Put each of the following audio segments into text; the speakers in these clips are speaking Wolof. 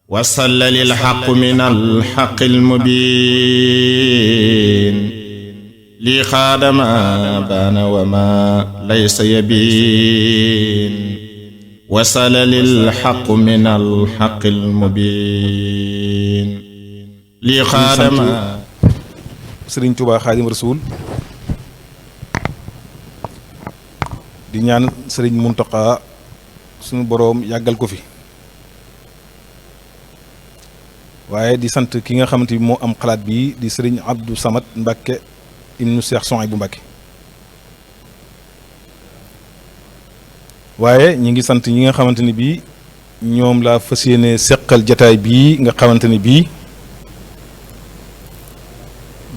وصل للحق من الحق المبين لي خاد ما بان وما ليس يبين وصل للحق من الحق المبين لي خاد ما Sëriñ Tuubaa Xaadim Rasuul di ñaan Sëriñ Muntaxa suñu boroom yàggal ko fi waaye di sant ki nga xamante bi moo am xalaat bii di Sëriñ Abdou Samad Mbàkke ibnu Seex Suhaybu Mbàkke waaye ñi ngi sant ñi nga xamante ni bii ñoom laa fas yéene seqal jataay bii nga xamante ni bii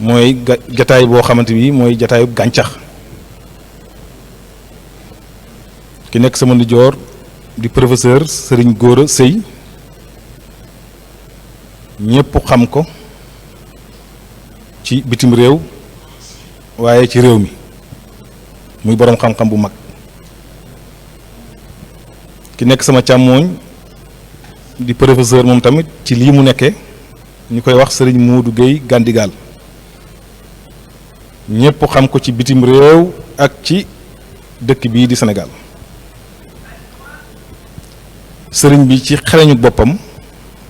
mooy jataay boo xamante bi mooy jataayu gàncax ki nekk sama ndijoor di professeur Serigne Gora Seye ñépp xam ko ci bitim réew waaye ci réew mi muy boroom xam-xam bu mag ki nekk sama càmmooñ di professeur moom tamit ci lii mu nekkee ñu koy wax Serigne Modou Gueye Gandigal ñépp xam ko ci bitim réew ak ci dëkk bii di Sénégal sëriñ bi ci xereñu boppam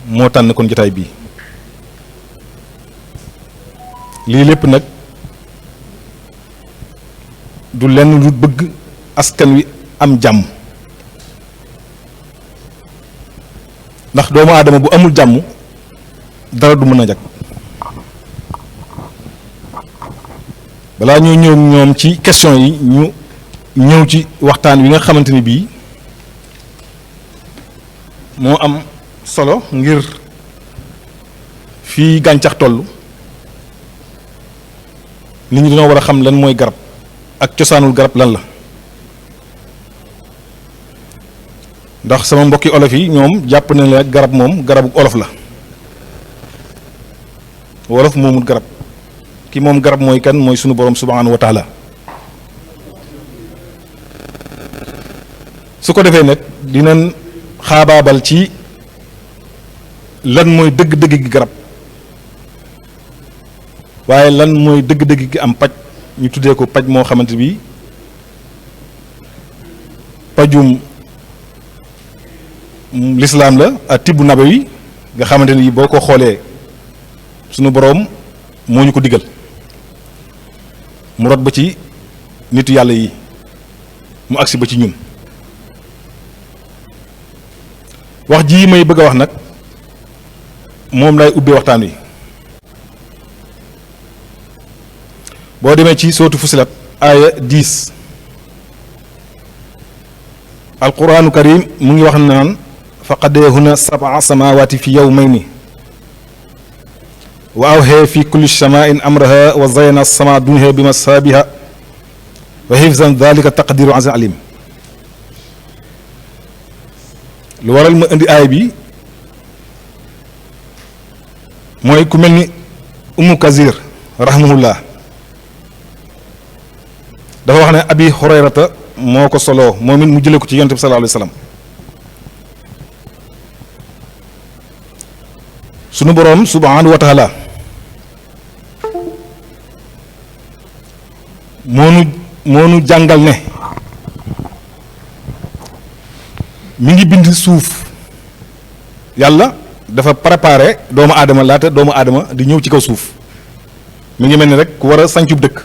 moo tànn kon jotaay bii lii lépp nag du lenn lu bëgg askan wi am jàmm ndax doomu aadama bu amul jàmm dara du mën a jag balaa ñoo ñëw ñoom ci question yi ñu ñëw ci waxtaan wi nga xamante ni bii moo am solo ngir fii gàncax toll nit ñi dañoo war a xam lan mooy garab ak cosaanul garab lan la ndax sama mbokki olof yi ñoom jàpp na ne garab moom garabu olof la wolof moomul garab ki moom garab mooy kan mooy sunu borom subhanahu wa taala su ko defee nag dinañ xaabaabal ci lan mooy dëgg-dëgg gi garab waaye lan mooy dëgg-dëgg gi am paj ñu tuddee ko paj moo xamante bi pajum lislaam la ak tibbu nabawi nga xamante ni boo ko xoolee sunu boroom moo ñu ko digal mu rot ba ci nitu yàlla yi mu agsi ba ci ñun wax ji may bëgg a wax nag moom lay ubbee waxtaan wi boo demee ci sootu Fusilat aaya 10 alquraanu karim mu ngi wax naan fa qadeehunna sab'a samaawaati fi yawmayni wa awxee fi kulli samain amraha wa zayna sama dunha bi masaabiha wa hifzan dalika taqdiru azim alim lu waral ma indi aay bi mooy ku mel ni Umu Kazir rahimahullah dafa wax ne Abi Hurayrata moo ko soloo moom it mu jële ko ci yonent bi sallallahu alayhi wa sallam sunu boroom subhanahu wa taala moonu jàngal ne mi ngi bind suuf yàlla dafa préparé doomu aadama laata doomu aadama di ñëw ci kaw suuf mi ngi mel ni rek ku war a sancub dëkk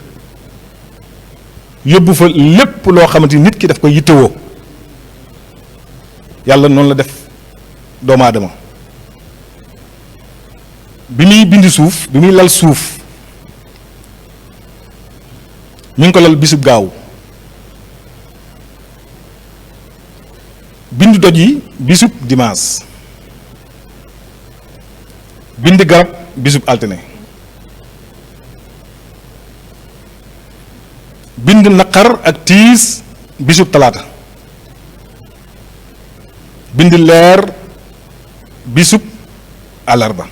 yóbbu fa lépp loo xamante ni nit ki daf koy yittewoo yàlla noonu la def doomu aadama bi muy bind suuf bi muy lal suuf mi ngi ko lal bisub gaaw bind doj yi bisub dimanche bind garab bisub altine bind naqar ak tiis bisub talaata bind leer bisub àllarba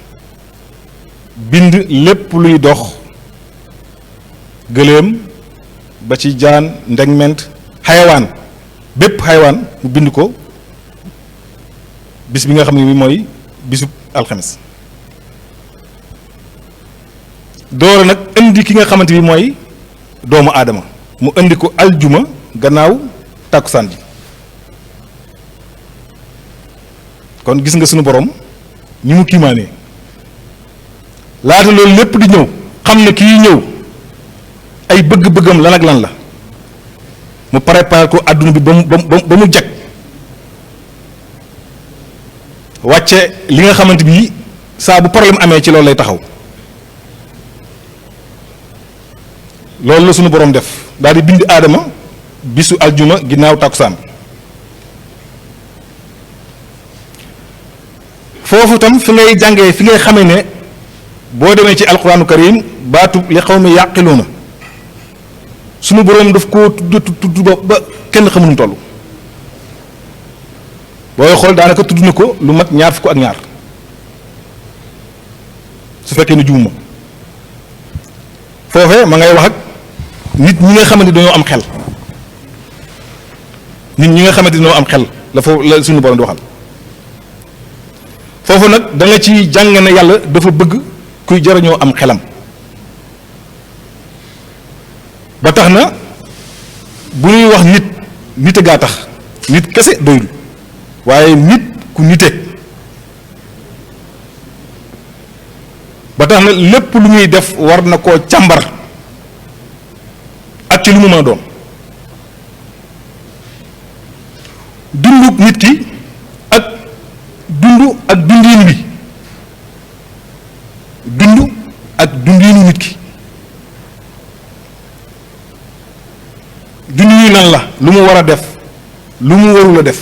bind lépp luy dox gëléem ba ci jaan ndegment xayawaan bépp xayawaan mu bind ko bis bi nga xam ne bi mooy bisub alxames doora nag indi ki nga xamante bi mooy doomu aadama mu indi ko aljuma gannaaw tàkkusaan ji kon gis nga sunu borom ñi mu kiimaanee laata loolu lépp di ñëw xam ne kii ñëw ay bëgg-bëggam lan ak lan la mu préparé ko àdduna bi ba mu jag wàcce li nga xamante bi saa bu problème amee ci loolu lay taxaw loolu la sunu borom def daal di bind aadama bisu aljuma ginnaaw tàkkusaan foofu tam fi ngay jàngee fi ngay xamee ne boo demee ci alquraanu karim baatu li xaw mi yàqiluuna sunu borom daf koo tudd ba kenn xamul nu toll booy xool daanaka tudd na ko lu mat ñaar fukk ak ñaar su fekkee ne juuma foofee ma ngay wax ak nit ñi nga xamante dañoo am xel nit ñi nga xamante dañoo am xel la foofu la suñu borom di waxal foofu nag da nga ci jàng ne yàlla dafa bëgg kuy jariñoo am xelam ba tax na bu ñuy wax nit a gaa tax nit kese doyul waaye nit ku nite ba tax na lépp lu muy def war na koo càmbar ak ci lu mu mën a doon dunduk nit ki ak dundiin wi dund ak dundiinu nit ki dund yi nan la lu mu war a def lu mu warul a def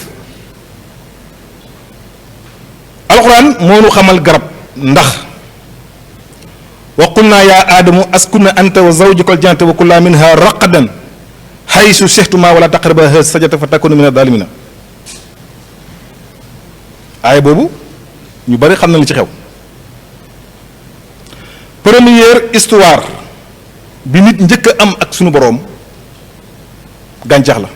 alxuraan moo nu xamal garab ndax wa qulnaa yaa aadamu askun anta wa zawjuka aljannata wa kulaa minha raqadan haysu shi'tumaa wala taqrabaa haadihi shajarata fa takuunaa mina zaalimiina aay boobu ñu bari xam na li ci xew première histoire bi nit njëkk a am ak sunu boroom gàncax la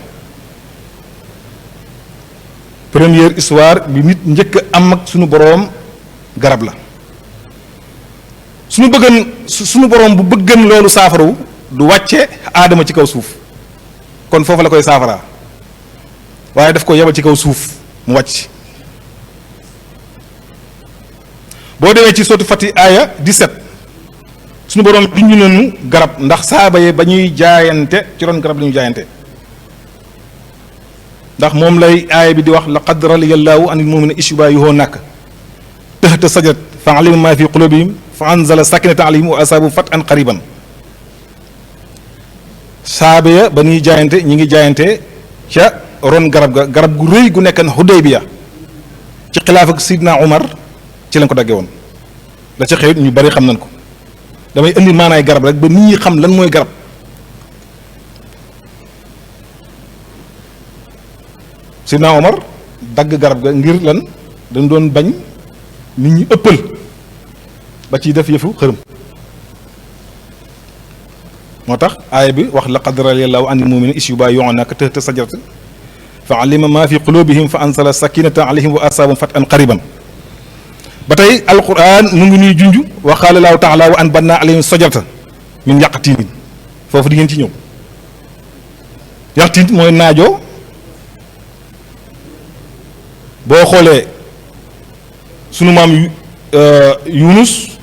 première histoire bi nit njëkk a am ak sunu boroom garab la suñu boroom bu bëggan loolu saafarawu du wàcce aadama ci kaw suuf kon foofu la koy saafaraa waaye daf ko yebal ci kaw suuf mu wàcc boo demee ci sotu Fati aaya 17 suñu boroom junj nañu garab ndax saaba yi ba ñuy jaayante ci ron garab la ñuy jaayante ndax moom lay aaya bi di wax laqad radiyallahu anil mu'minina iz yubayyi'unaka tahta sajrat fa alima ma fi qulubihim fa anzala sakinata alayhim wa asabahum fathan qariban saaba ya ba ñuy jaayante ñi ngi jaayante ca ron garab gu rëy gu nekk Hudaybiya ci xilaaf ak Sidna Umar ci lañ ko daggee woon la ca xewit ñu bari xam nañ ko damay indi maanaay garab rek ba nit ñi xam lan mooy garab Sidna Omar dagg garab ga ngir lan dañ doon bañ nit ñi ëppal ba ciy def yëfu xërëm moo tax aaya bi wax laqad radiyallahu anil mu'minina iz yubayyi'unaka tahta sajaratin fa alima ma fi qulubihim fa anzala sakinata alayhim wa asabahum fathan qariban ba tey alquran mu ngi nuy junj wa qaala llaahu taala wa anbatna alayhim sajarata min yaqtiin foofu di ngeen ci ñëw yaqtiin mooy naajo boo xoolee sunu maam Yunus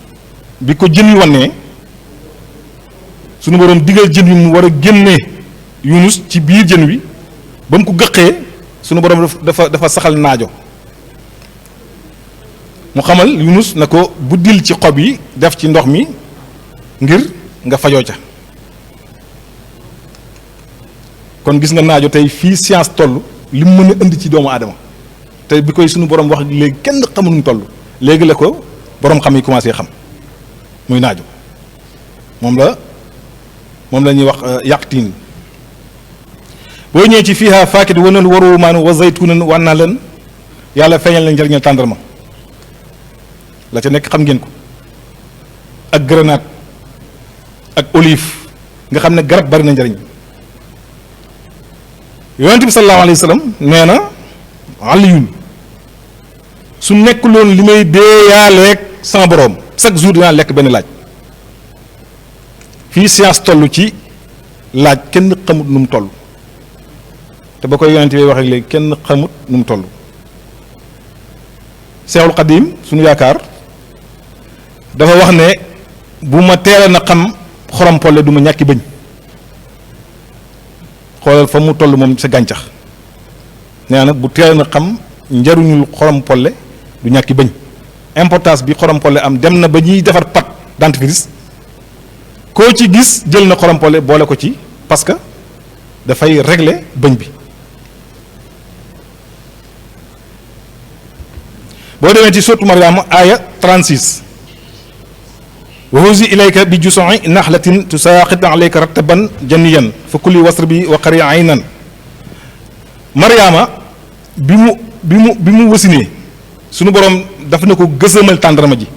bi ko jën wi wannee sunu boroom digal jën wi mu war a génne Yunus ci biir jën wi ba mu ko gëqee sunu boroom dafa saxal naajo mu xamal Yunus na ko buddil ci xob yi def ci ndox mi ngir nga fajoo ca kon gis nga naajo tey fii science toll li mu mën a indi ci doomu aadama te bi koy sunu borom wax léegi kenn xamul nu toll léegi la ko borom xam yi commencé xam muy naajo moom la ñuy wax yaqtiin boo ñëwee ci fiihaa faakihatun wa naxlun wa rummaanun wa zaytuunun wa naxlan yàlla feeñal leen njëriñal tàndarma la ca nekk xam ngeen ko ak grenade ak olive nga xam ne garab bari na njëriñ yonent bi sallallahu alayhi wa sallam nee na Aliyun su nekkuloon li may deeyaaleeg sama boroom chaque jour dinaa lekk benn laaj. fii science toll ci laaj kenn xamut nu mu toll te ba koy yonent bi wax ak léegi kenn xamut nu mu toll. Seexul Xadiim suñu yaakaar dafa wax ne bu ma teela na xam xorom polle du ma ñàkki bëñ. xoolal fa mu toll moom sa gàncax nee na bu teela na xam njariñul xorom polle du ñàkki bëñ. importance bi xorom polle am dem na ba ñuy defar pâte dentifrice koo ci gis jël na xorom polle boole ko ci parce que dafay régler bëñ bi. boo demee ci sourate Maryam aaya 36 wa huzi ilayka bi jusu'i naxlatin tusaaqit alayka rattaban janiyan fa kuli wasrabi wa qari aynan. Maryama bi mu wasinee sunu borom daf na ko gësamal tàndarma ji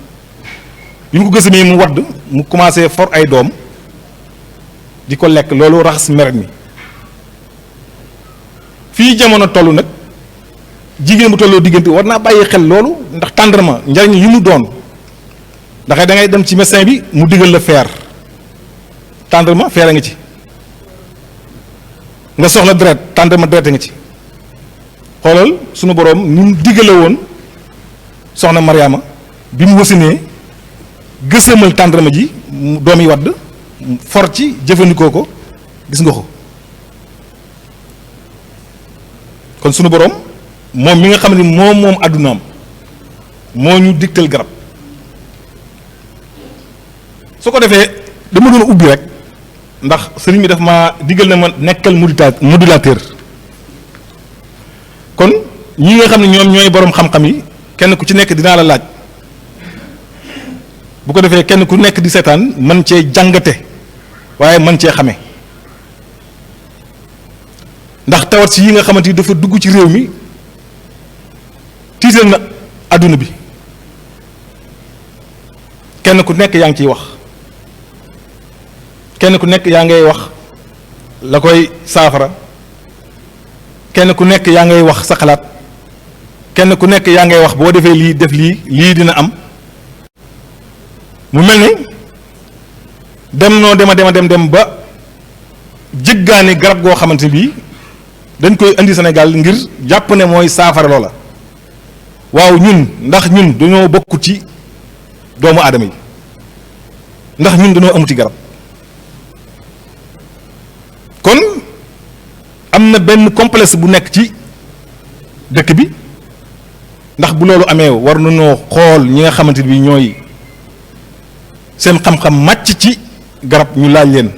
bi mu ko gësamee mu wadd mu commencé for ay doom di ko lekk loolu raxas meret mi. fii jamono toll nag jigéen bu tolloo diggante war naa bàyyi xel loolu ndax tàndarma njariñ yi mu doon ndax da ngay dem ci médecin bi mu digal la fer tàndarma fer a nga ci nga soxla deret tàndarma deret a nga ci. xoolal sunu boroom ni mu digale woon soxna Mariama bi mu wasinee gësamal tàndarma ji doom yi wadd for ci jëfandikoo ko gis nga ko. kon sunu boroom moom mi nga xam ne moom àddunaam moo ñu digtal garab su ko defee dama doon ubbi rek ndax sëriñ bi daf ma digal na ma nekkal modulateur. kon ñi nga xam ne ñoom ñooy boroom xam-xam yi kenn ku ci nekk dinaa la laaj bu ko defee kenn ku nekk di seetaan man cee jàngate waaye man cee xame ndax tawat si yi nga xamante ni dafa dugg ci réew mi tiital na àdduna bi kenn ku nekk yaa ngi ciy wax kenn ku nekk yaa ngay wax la koy saafara kenn ku nekk yaa ngay wax sa xalaat kenn ku nekk yaa ngay wax boo defee lii def lii dina am mu mel ni dem ba jëggaani garab goo xamante bii dañ koy indi Sénégal ngir jàpp ne mooy saafara loola. waaw ñun ndax ñun dañoo bokk ci doomu aadama yi ndax ñun dañoo amuti garab kon am na benn complexe bu nekk ci dëkk bi ndax bu loolu amee war nañoo xool ñi nga xamante bi ñooy seen xam-xam màcc ci garab ñu laaj leen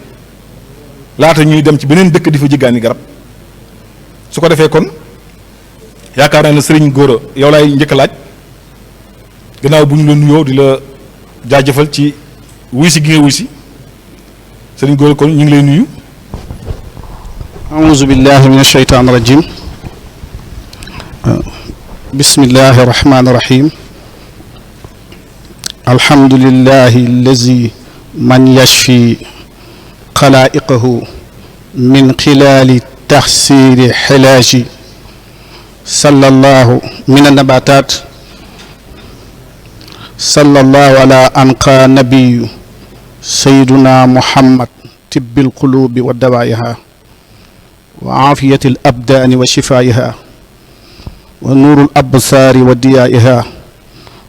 laata ñuy dem ci beneen dëkk di fa jéggaani garab su ko defee kon yaakaar naa ne sëriñ Gora yow laay njëkk a laaj gannaaw bu ñu la nuyoo di la jaajëfal ci wuy si gi nga wuy si sëriñ Gora kon ñu ngi lay nuyu. أعوذ بالله من الشيطان الرجيم بسم الله الرحمن الرحيم الحمد لله الذي من يشفي خلائقه من خلال تحسير حلاج صلى الله من النباتات صلى الله على أنقى نبي سيدنا محمد طب القلوب ودوائها وعافية الأبدان وشفائها ونور الأبصار وديائها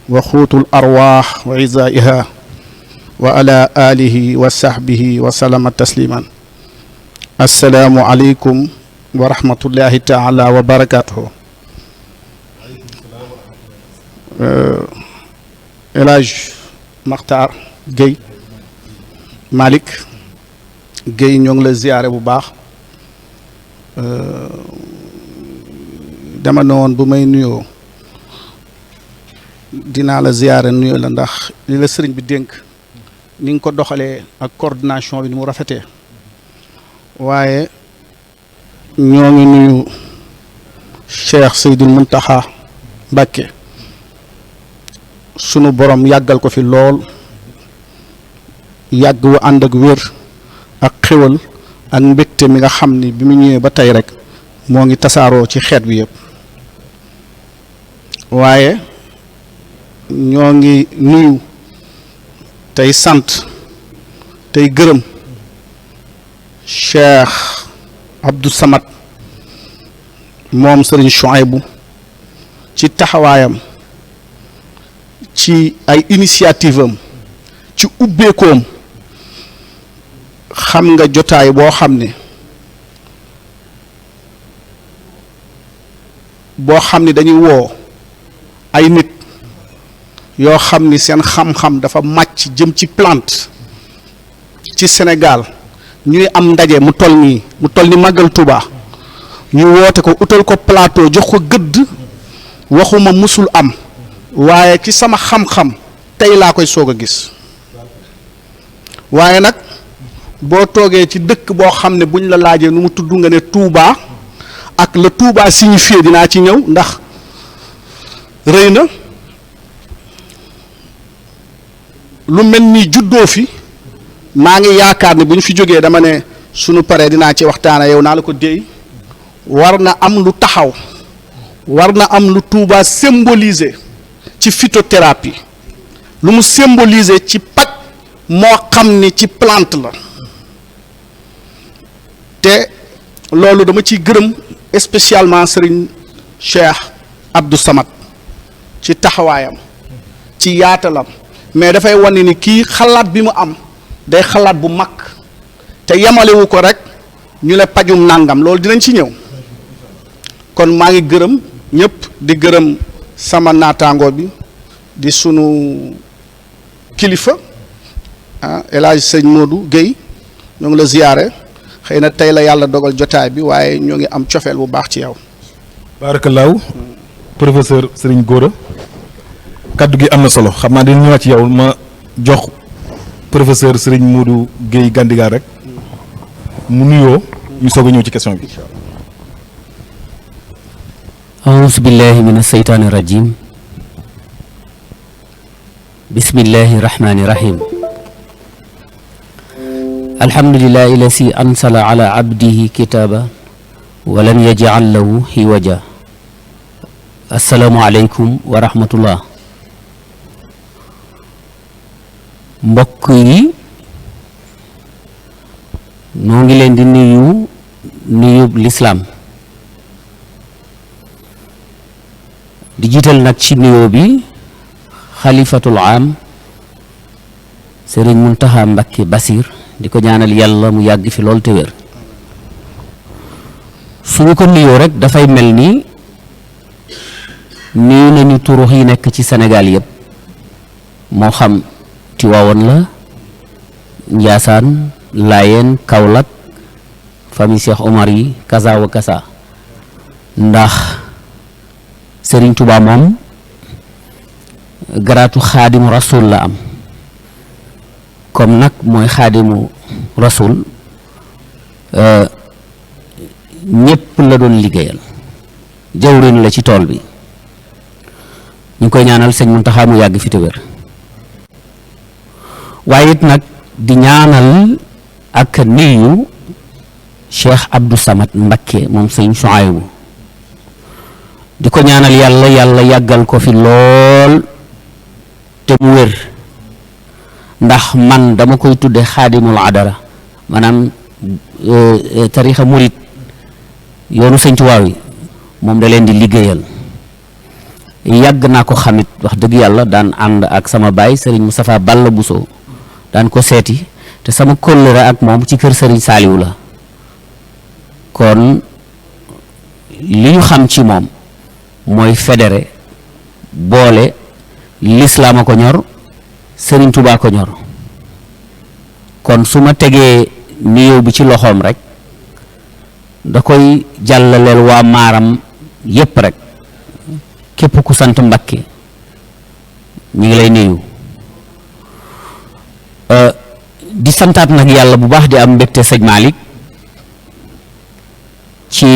وقوت الأرواح وعزائها وعلى آله وصحبه وسلم تسليما السلام عليكم ورحمة الله تعالى وبركاته. El Hadj Makhtar Gueye Malick Gueye ñoo ngi la ziyaare bu baax. dama ne woon bu may nuyoo dinaa la ziyaare nuyoo la ndax li la sëriñ bi dénk ni nga ko doxalee ak coordination bi ni mu rafetee waaye ñoo ngi nuyu Cheikh Seydil Muntaxa Mbàkke sunu borom yàggal ko fi lool yàgg wu ànd ak wér ak xéwal ak mbégte mi nga xam ni bi mu ñëwee ba tey rek moo ngi tasaaroo ci xeet bi yëpp waaye ñoo ngi nuyu tey sant tey gërëm Cheikh Abdou Samad moom Serigne Chouaïbou ci taxawaayam ci ay initiative am ci ubbeekoom. xam nga jotaay boo xam ne dañuy woo ay nit yoo xam ni seen xam-xam dafa màcc jëm ci plante ci Sénégal ñuy am ndaje mu toll ni Màggal Touba ñu woote ko utal ko plateau jox ko gëdd waxuma musul am waaye ci sama xam-xam tey laa koy soog a gis waaye nag boo toogee ci dëkk boo xam ne buñ la laajee nu mu tudd nga ne Touba ak la Touba signifie dinaa ci ñëw ndax rëy na lu mel ni juddoo fi maa ngi yaakaar ne bu ñu fi jógee dama ne sunu paree dinaa ci waxtaana yow naa la ko déy war na am lu taxaw war na am lu Touba symboliser ci phytothérapie lu mu symboliser ci paj moo xam ni ci plante la te loolu dama ciy gërëm spécialement Serigne Cheikh Abdou Samad ci taxawaayam ci yaatalam mais dafay wane ni kii xalaat bi mu am day xalaat bu mag te yemalewu ko rek ñu ne pajum nàngam loolu dinañ ci ñëw kon maa ngi gërëm ñëpp di gërëm sama naataango bi di sunu kilifa El Hadj Sëñ Modou Guèye ñoo ngi la ziyaare xëy na tey la yàlla dogal jotaay bi waaye ñoo ngi am cofeel bu baax ci yow. baarakallaahu professeur Serigne Gora kaddu gi am na solo xam naa dañu ñëwaat ci yow ma jox professeur Serigne Modou Guèye Gandigal rek mu nuyoo ñu soog a ñëw ci question bi. auzu billahi min aseytaani rajim bismillahi rahmani rahim alhamdulillahi lasi ansala ala abdihi kitaba walam yaj'al lahu hiwaja assalaamu aleykum wa rahmatullah mbokk yi noo ngi leen di nuyub lislaam di jiital nag ci nuyoo bi xalifatul am Sëriñ Muntaxa Mbakke Basir di ko ñaanal yàlla mu yàgg fi lool te wér suñu ko nuyoo rek dafay mel ni nuyu nañu turux yi nekk ci Sénégal yëpp moo xam Tiwaawan la Njaasaan Laayeen Kaolack famille Cheikh Omar yi kasa wa kasa ndax Sëriñ Tuubaa moom garaatu xaadimu rasul la am comme nag mooy xaadimu rasul ñépp la doon liggéeyal jawrin la ci tool bi ñu ngi koy ñaanal sëñ Muntaxa mu yàgg fi te wér waaye it nag di ñaanal ak nuyu Cheikh Abdou Samad Mbakke moom sëñ Chouaïbou di ko ñaanal yàlla yàggal ko fi lool te mu wér ndax man dama koy tudde xaadimul adara maanaam tarixa murit yoonu sëñ Tuubaa yi moom da leen di liggéeyal yàgg naa ko xamit wax dëgg yàlla daan ànd ak sama baay Serigne Moustapha Balla Bousso daan ko seeti te sama kóllëre ak moom ci kër Serigne Saaliwu la kon li ñu xam ci moom mooy fédéré boole lislaam a ko ñor Serigne Touba ko ñor kon su ma tegee nuyoo bi ci loxoom rek da koy jàllaleel waa maaram yépp rek képp ku sant Mbakke ñu ngi lay nuyu di santaat nag yàlla bu baax di am mbégte sëñ Malick ci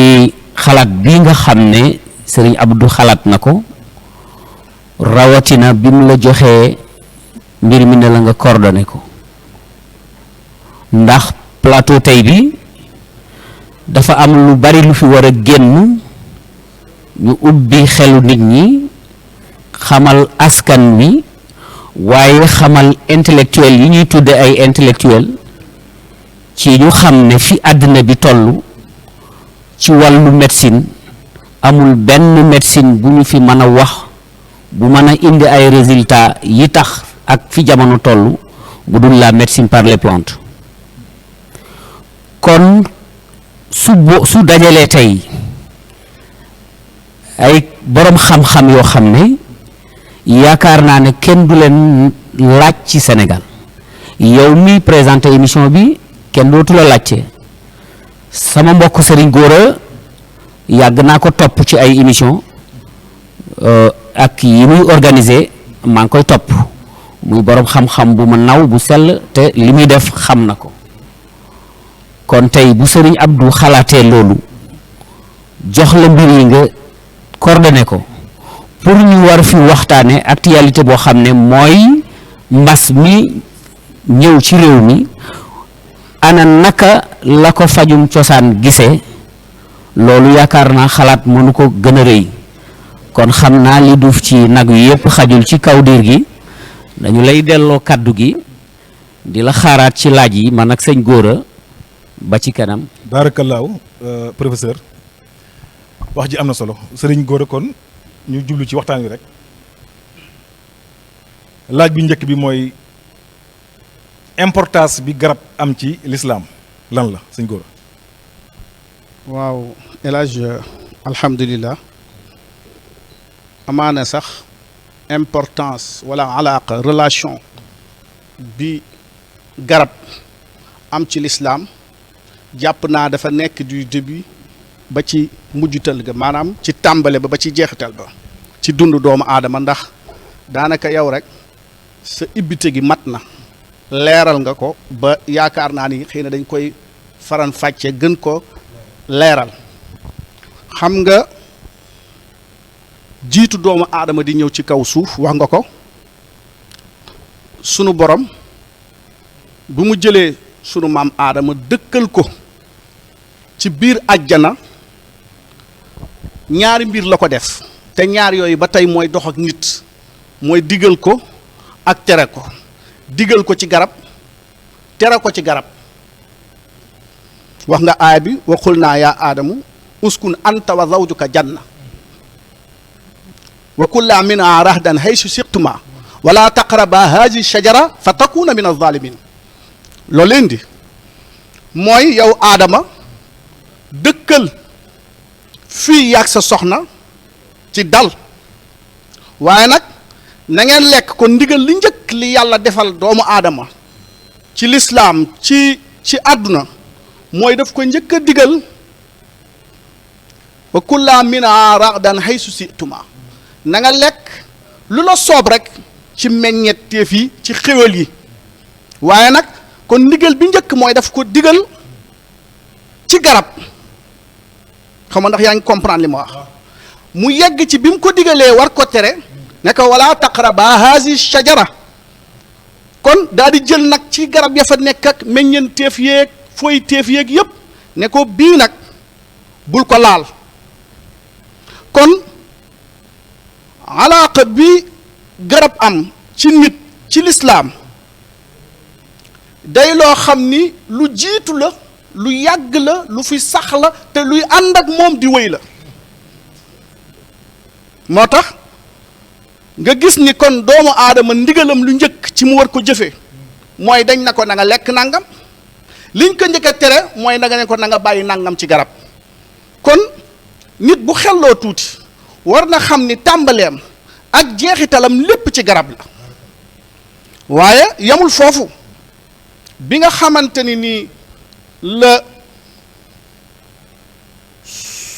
xalaat bii nga xam ne Serigne Abdou xalaat na ko rawatina bi mu la joxee mbir mi ne la nga coordonné ko ndax plateau tey bi dafa am lu bari lu fi war a génn ñu ubbi xelu nit ñi xamal askan wi waaye xamal intellectuel yi ñuy tudde ay intellectuel ci ñu xam ne fi àddina bi toll ci wàllu médecine amul benn médecine bu ñu fi mën a wax bu mën a indi ay résultats yi tax ak fi jamono toll bu dul la médecine par les plantes kon su dajalee tey ay boroom xam-xam yoo xam ne yaakaar naa ne kenn du leen laaj ci Sénégal yow mi présenté émission bi kenn dootu la laajte sama mbokk Serigne Gora yàgg naa ko topp ci ay émission ak yi muy organiser maa ngi koy topp muy boroom xam-xam bu ma naw bu sell te li muy def xam na ko kon tey bu Serigne Abdou xalaatee loolu jox la mbir yi nga coordonné ko pour ñu war fi waxtaane actualité boo xam ne mooy mbas mi ñëw ci réew mi ana naka la ko fajum cosaan gisee loolu yaakaar naa xalaat mënu ko gën a rëy kon xam naa li duuf ci nag yu yëpp xajul ci kaw diir gi dañu lay delloo kàddu gi di la xaaraat ci laaj yi man ak sëñ Gora ba ci kanam. baarakallaahu professeur wax ji am na solo sëriñ Gora kon ñu jublu ci waxtaan wi rek laaj bi njëkk bi mooy importance bi garab am ci lislaam lan la sëñ Gora. waaw El Hadj alhamdulilah amaana sax importance wala alaqa relation bi garab am ci lislaam jàpp naa dafa nekk du début ba ci mujjutal ga maanaam ci tàmbale ba ci jeexital ba ci dund doomu aadama ndax daanaka yow rek sa ibbite gi mat na leeral nga ko ba yaakaar naa ni xëy na dañ koy faran fàcce gën ko leeral xam nga jiitu doomu aadama di ñëw ci kaw suuf wax nga ko sunu borom bu mu jëlee sunu maam aadama dëkkal ko ci biir àjjana ñaari mbir la ko def te ñaar yooyu ba tey mooy dox ak nit mooy digal ko ak tere ko digal ko ci garab tere ko ci garab wax nga aaya bi wa qul naa yaa aadamu uskun anta wa zawjuka janna wa kullaa minhaa rahdan haysu shi'tumaa wala taqraba haadihi shajara fa takuuna min az-zaalimiin loolu leen di mooy yow aadama dëkkal fii yàgg sa soxna ci dal waaye nag na ngeen lekk ko ndigal li njëkk li yàlla defal doomu aadama ci lislaam ci àdduna mooy daf ko njëkk a digal wa kullaa minhaa rahdan haysu shi'tumaa na nga lekk lu la soob rek ci meññeteef yi ci xéwal yi waaye nag kon ndigal bi njëkk mooy daf ko digal ci garab xam nga ndax yaa ngi comprendre li ma wax mu yegg ci bi mu ko digalee war ko tere ne ko wala taqraba haasi shajara kon daal di jël nag ci garab ya fa nekk ak meññeenteef yeeg fooy teef yeeg yëpp ne ko bii nag bul ko laal kon alaaqa bi garab am ci nit ci lislaam day loo xam ni lu jiitu la lu yàgg la lu fi sax la te luy ànd ak moom di wéy la moo tax nga gis ni kon doomu aadama ndigalam lu njëkk ci mu war ko jëfe mooy dañ na ko na nga lekk nangam liñ ko njëkk a tere mooy na nga ne ko na nga bàyyi nangam ci garab kon nit bu xelloo tuuti war na xam ni tàmbaleem ak jeexitalam lépp ci garab la waaye yamul foofu bi nga xamante ni nii la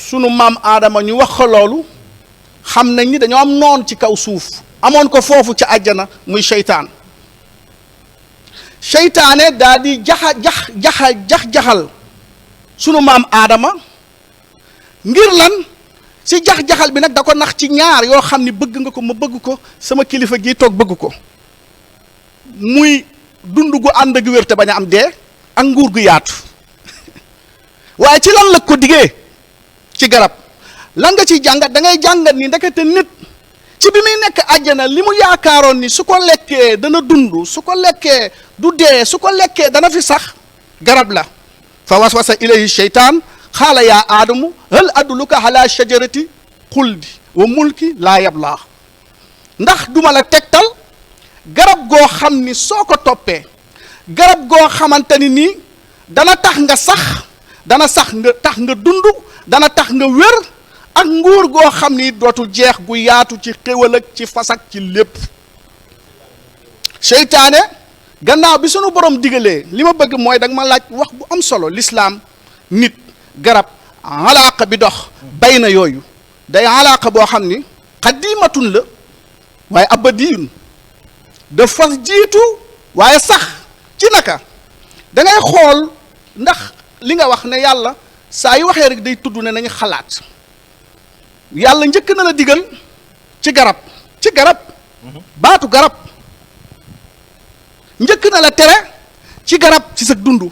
sunu maam aadama ñu wax ko loolu xam nañ ni dañoo am noon ci kaw suuf amoon ko foofu ci àjjana muy seytaan seytaane daal di jaxal sunu maam aadama ngir lan si jax-jaxal bi nag da ko nax ci ñaar yoo xam ni bëgg nga ko ma bëgg ko sama kilifa gi toog bëgg ko muy dund gu ànd ak wér te bañ a am dee ak nguur gu yaatu waaye ci lan la ko diggee ci garab lan nga ciy jàngat da ngay jàngat ni ndekete nit ci bi muy nekk àjjana li mu yaakaaroon ni su ko lekkee dana dund su ko lekkee du dee su ko lekkee dana fi sax garab la fa waswasa ilayhi sheytaan xaala yaa aadamu hal adulluka ala shajarati xuldi wa mulki laa yablaa ndax duma la tegtal garab goo xam ni soo ko toppee garab goo xamante ni nii dana tax nga sax dana sax nga tax nga dund dana tax nga wér ak nguur goo xam ni dootul jeex gu yaatu ci xéwal ak ci fasak ci lépp seytaane gannaaw bi sunu borom digalee li ma bëgg mooy danga ma laaj wax bu am solo lislaam nit garab alaaqa bi dox bay na yooyu day alaaqa boo xam ni xadimatun la waaye abadiyun dafa jiitu waaye sax ci naka da ngay xool ndax li nga wax ne yàlla saa yu waxee rek day tudd ne nañu xalaat yàlla njëkk na la digal ci garab baatu garab njëkk na la tere ci garab ci sa dund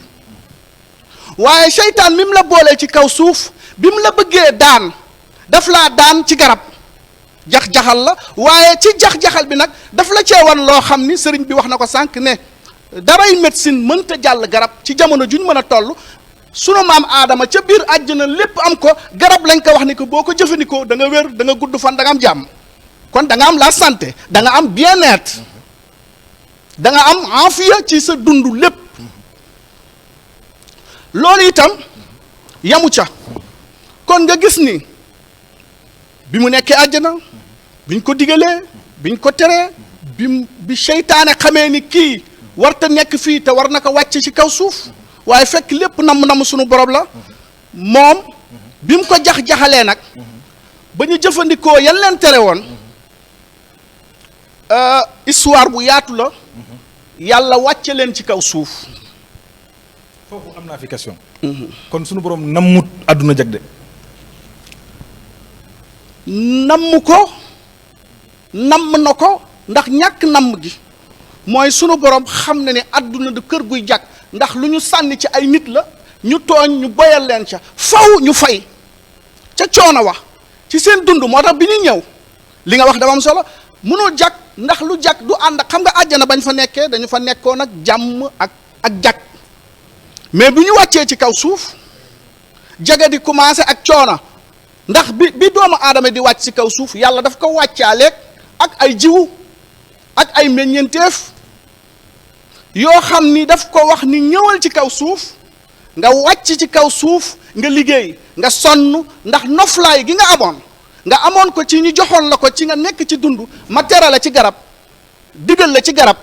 waaye seytaan mi mu la boolee ci kaw suuf bi mu la bëggee daan daf laa daan ci garab jax-jaxal la waaye ci jax-jaxal bi nag daf la ceewan loo xam ni sëriñ bi wax na ko sànq ne daray médecine mënta jàll garab ci jamono juñ mën a toll sunu maam aadama ca biir àjjana lépp am ko garab lañ ko wax ni ko boo ko jëfandikoo da nga wér da nga gudd fan da nga am jàmm kon da nga am la santé da nga am bien-être da nga am afiya ci sa dund lépp loolu itam yamu ca kon nga gis ni bi mu nekkee àjjana biñ ko digalee biñ ko teree bi seytaane xamee ni kii warta nekk fii te war na ko wàcce ci kaw suuf waaye fekk lépp namm sunu borom la moom bi mu ko jax-jaxalee nag ba ñu jëfandikoo yan leen tere woon histoire bu yaatu la yàlla wàcce leen ci kaw suuf foofu am naa fi question kon sunu borom nammut àdduna jag de namm ko namm na ko ndax ñàkk namm gi mooy sunu borom xam ne ne àdduna du kër guy jag ndax lu ñu sànni ci ay nit la ñu tooñ ñu boyal leen ca faw ñu fay ca coono wax ci seen dund moo tax bi ñu ñëw li nga wax dafa am solo mënul jag ndax lu jag du ànd ak xam nga àjjana bañ fa nekkee dañu fa nekkoon ak jàmm ak jag mais bi ñu wàccee ci kaw suuf jaga di commencé ak coono ndax bi doomu aadama di wàcc ci kaw suuf yàlla daf ko wàccaaleeg ak ay jiwu ak ay meññeenteef yoo xam ni daf ko wax ni ñëwal ci kaw suuf nga wàcc ci kaw suuf nga liggéey nga sonn ndax noflaay gi nga amoon ko ci ñu joxoon la ko ci nga nekk ci dund ma tere la ci garab digal la ci garab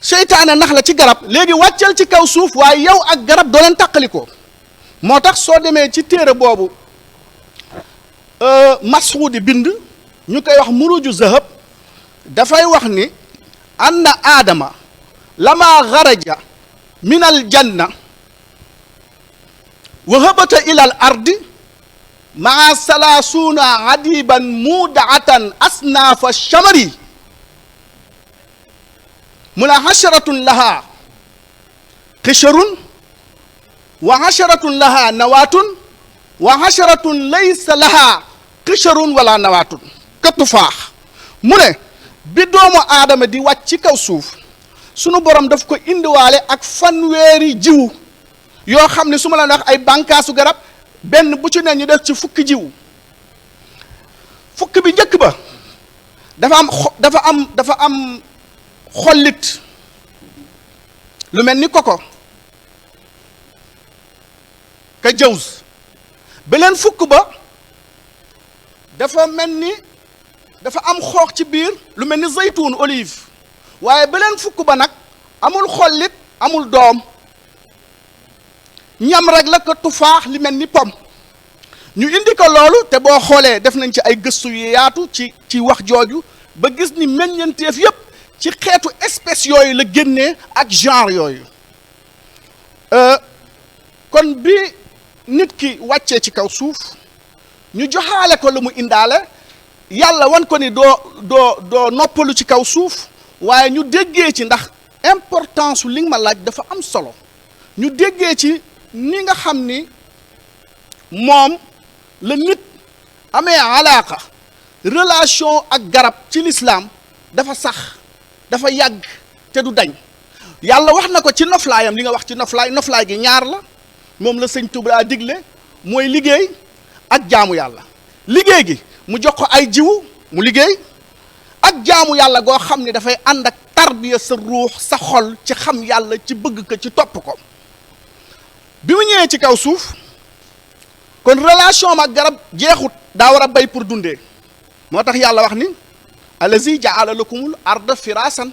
seytaane nax la ci garab léegi wàccal ci kaw suuf waaye yow ak garab doo leen tàqalikoo moo tax soo demee ci téere boobu Mas'udi bind ñu koy wax muruju zahab dafay wax ni anna aadama lama xaraja min al janna wa habata ila al ardi maa salaasuuna adiban mudaatan asnaafa shamari mu la hasharatun laha xisharun wa hasharatun laha nawaatun wa hasharatun laysa laha xisharun wala nawaatun ka tufaax mu ne bi doomu aadama di wàcc ci kaw suuf sunu borom daf ko indiwaale ak fanweeri jiwu yoo xam ne su ma la wax ay bànkaasu garab benn bu ci ne ñu def ci fukki jiwu fukk bi njëkk ba dafa am xollit lu mel ni koko ka jawz beleen fukk ba dafa mel ni dafa am xoox ci biir lu mel ni zaytuun olive waaye beleen fukk ba nag amul xollit amul doom ñam rek la ko tufaax li mel ni pom ñu indi ko loolu te boo xoolee def nañ ci ay gëstu yu yaatu ci wax jooju ba gis ni meññeenteef yépp ci xeetu espèce yooyu la génnee ak genre yooyu kon bi nit ki wàccee ci kaw suuf ñu joxaale ko lu mu indaale yàlla wan ko ni doo noppalu ci kaw suuf waaye ñu déggee ci ndax importance su li nga ma laaj dafa am solo ñu déggee ci ni nga xam ni moom la nit amee alaaqa relation ak garab ci lislaam dafa sax dafa yàgg te du dañ. yàlla wax na ko ci noflaayam li nga wax ci noflaay gi ñaar la moom la sëñ Tuubaa digle mooy liggéey ak jaamu yàlla. liggéey gi mu jox ko ay jiwu mu liggéey ak jaamu yàlla goo xam ne dafay ànd ak tarbiya sa ruux sa xol ci xam yàlla ci bëgg ko ci topp ko. bi mu ñëwee ci kaw suuf kon relation ak garab jeexut daa war a bay pour dundee moo tax yàlla wax ni allazi jaala lakumul arda firasan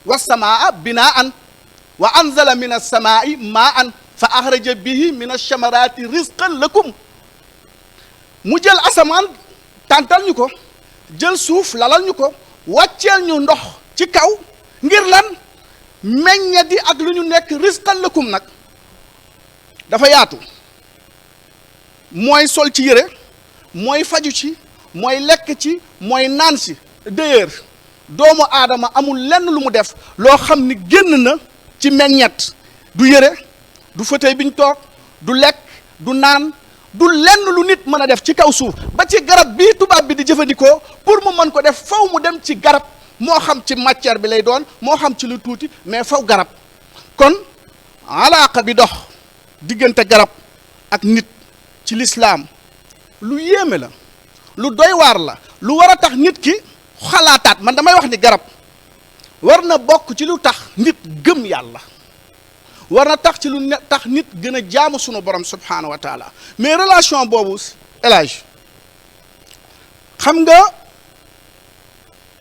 wa samaa binaan wa anzala min alsamaai maan fa axraja bihi min alchamarati rizqan lakum mu jël asamaan tàntal ñu ko jël suuf lalal ñu ko wàcceel ñu ndox ci kaw ngir lan meññadi ak lu ñu nekk rizqan lakum nag dafa yaatu mooy sol ci yére mooy faju ci mooy lekk ci mooy naan si d'ailleurs doomu aadama amul lenn lu mu def loo xam ni génn na ci meññet du yére du fauteuil bi ñu toog du lekk du naan du lenn lu nit mën a def ci kaw suuf ba ci garab bii tubaab bi di jëfandikoo pour mu mën ko def faw mu dem ci garab moo xam ci matière bi lay doon moo xam ci lu tuuti mais faw garab kon alaaqa bi dox diggante garab ak nit ci lislaam lu yéeme la lu doy waar la lu war a tax nit ki xalaataat man damay wax ni garab war na bokk ci lu tax nit gëm yàlla war na tax ci lu tax nit gën a jaamu sunu borom subhaanahu wa taala mais relation boobu elage xam nga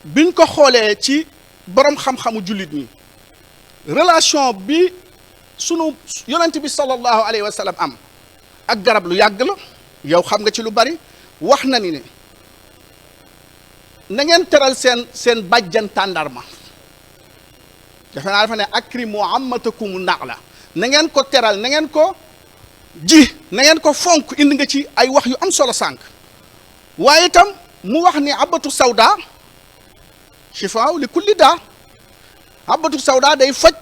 biñ ko xoolee ci borom xam-xamu jullit ñi relation bi sunu yonent bi sallallahu alayhi wa sallam am ak garab lu yàgg la yow xam nga ci lu bari wax na ni ne na ngeen teral seen bàjjan tàndarma defe naa dafa ne akrimu ammatakum naxla na ngeen ko teral na ngeen ko ji na ngeen ko fonk indi nga ci ay wax yu am solo sànq waaye itam mu wax ni abatu sawda shifaaw li kulli daa abatu sawda day faj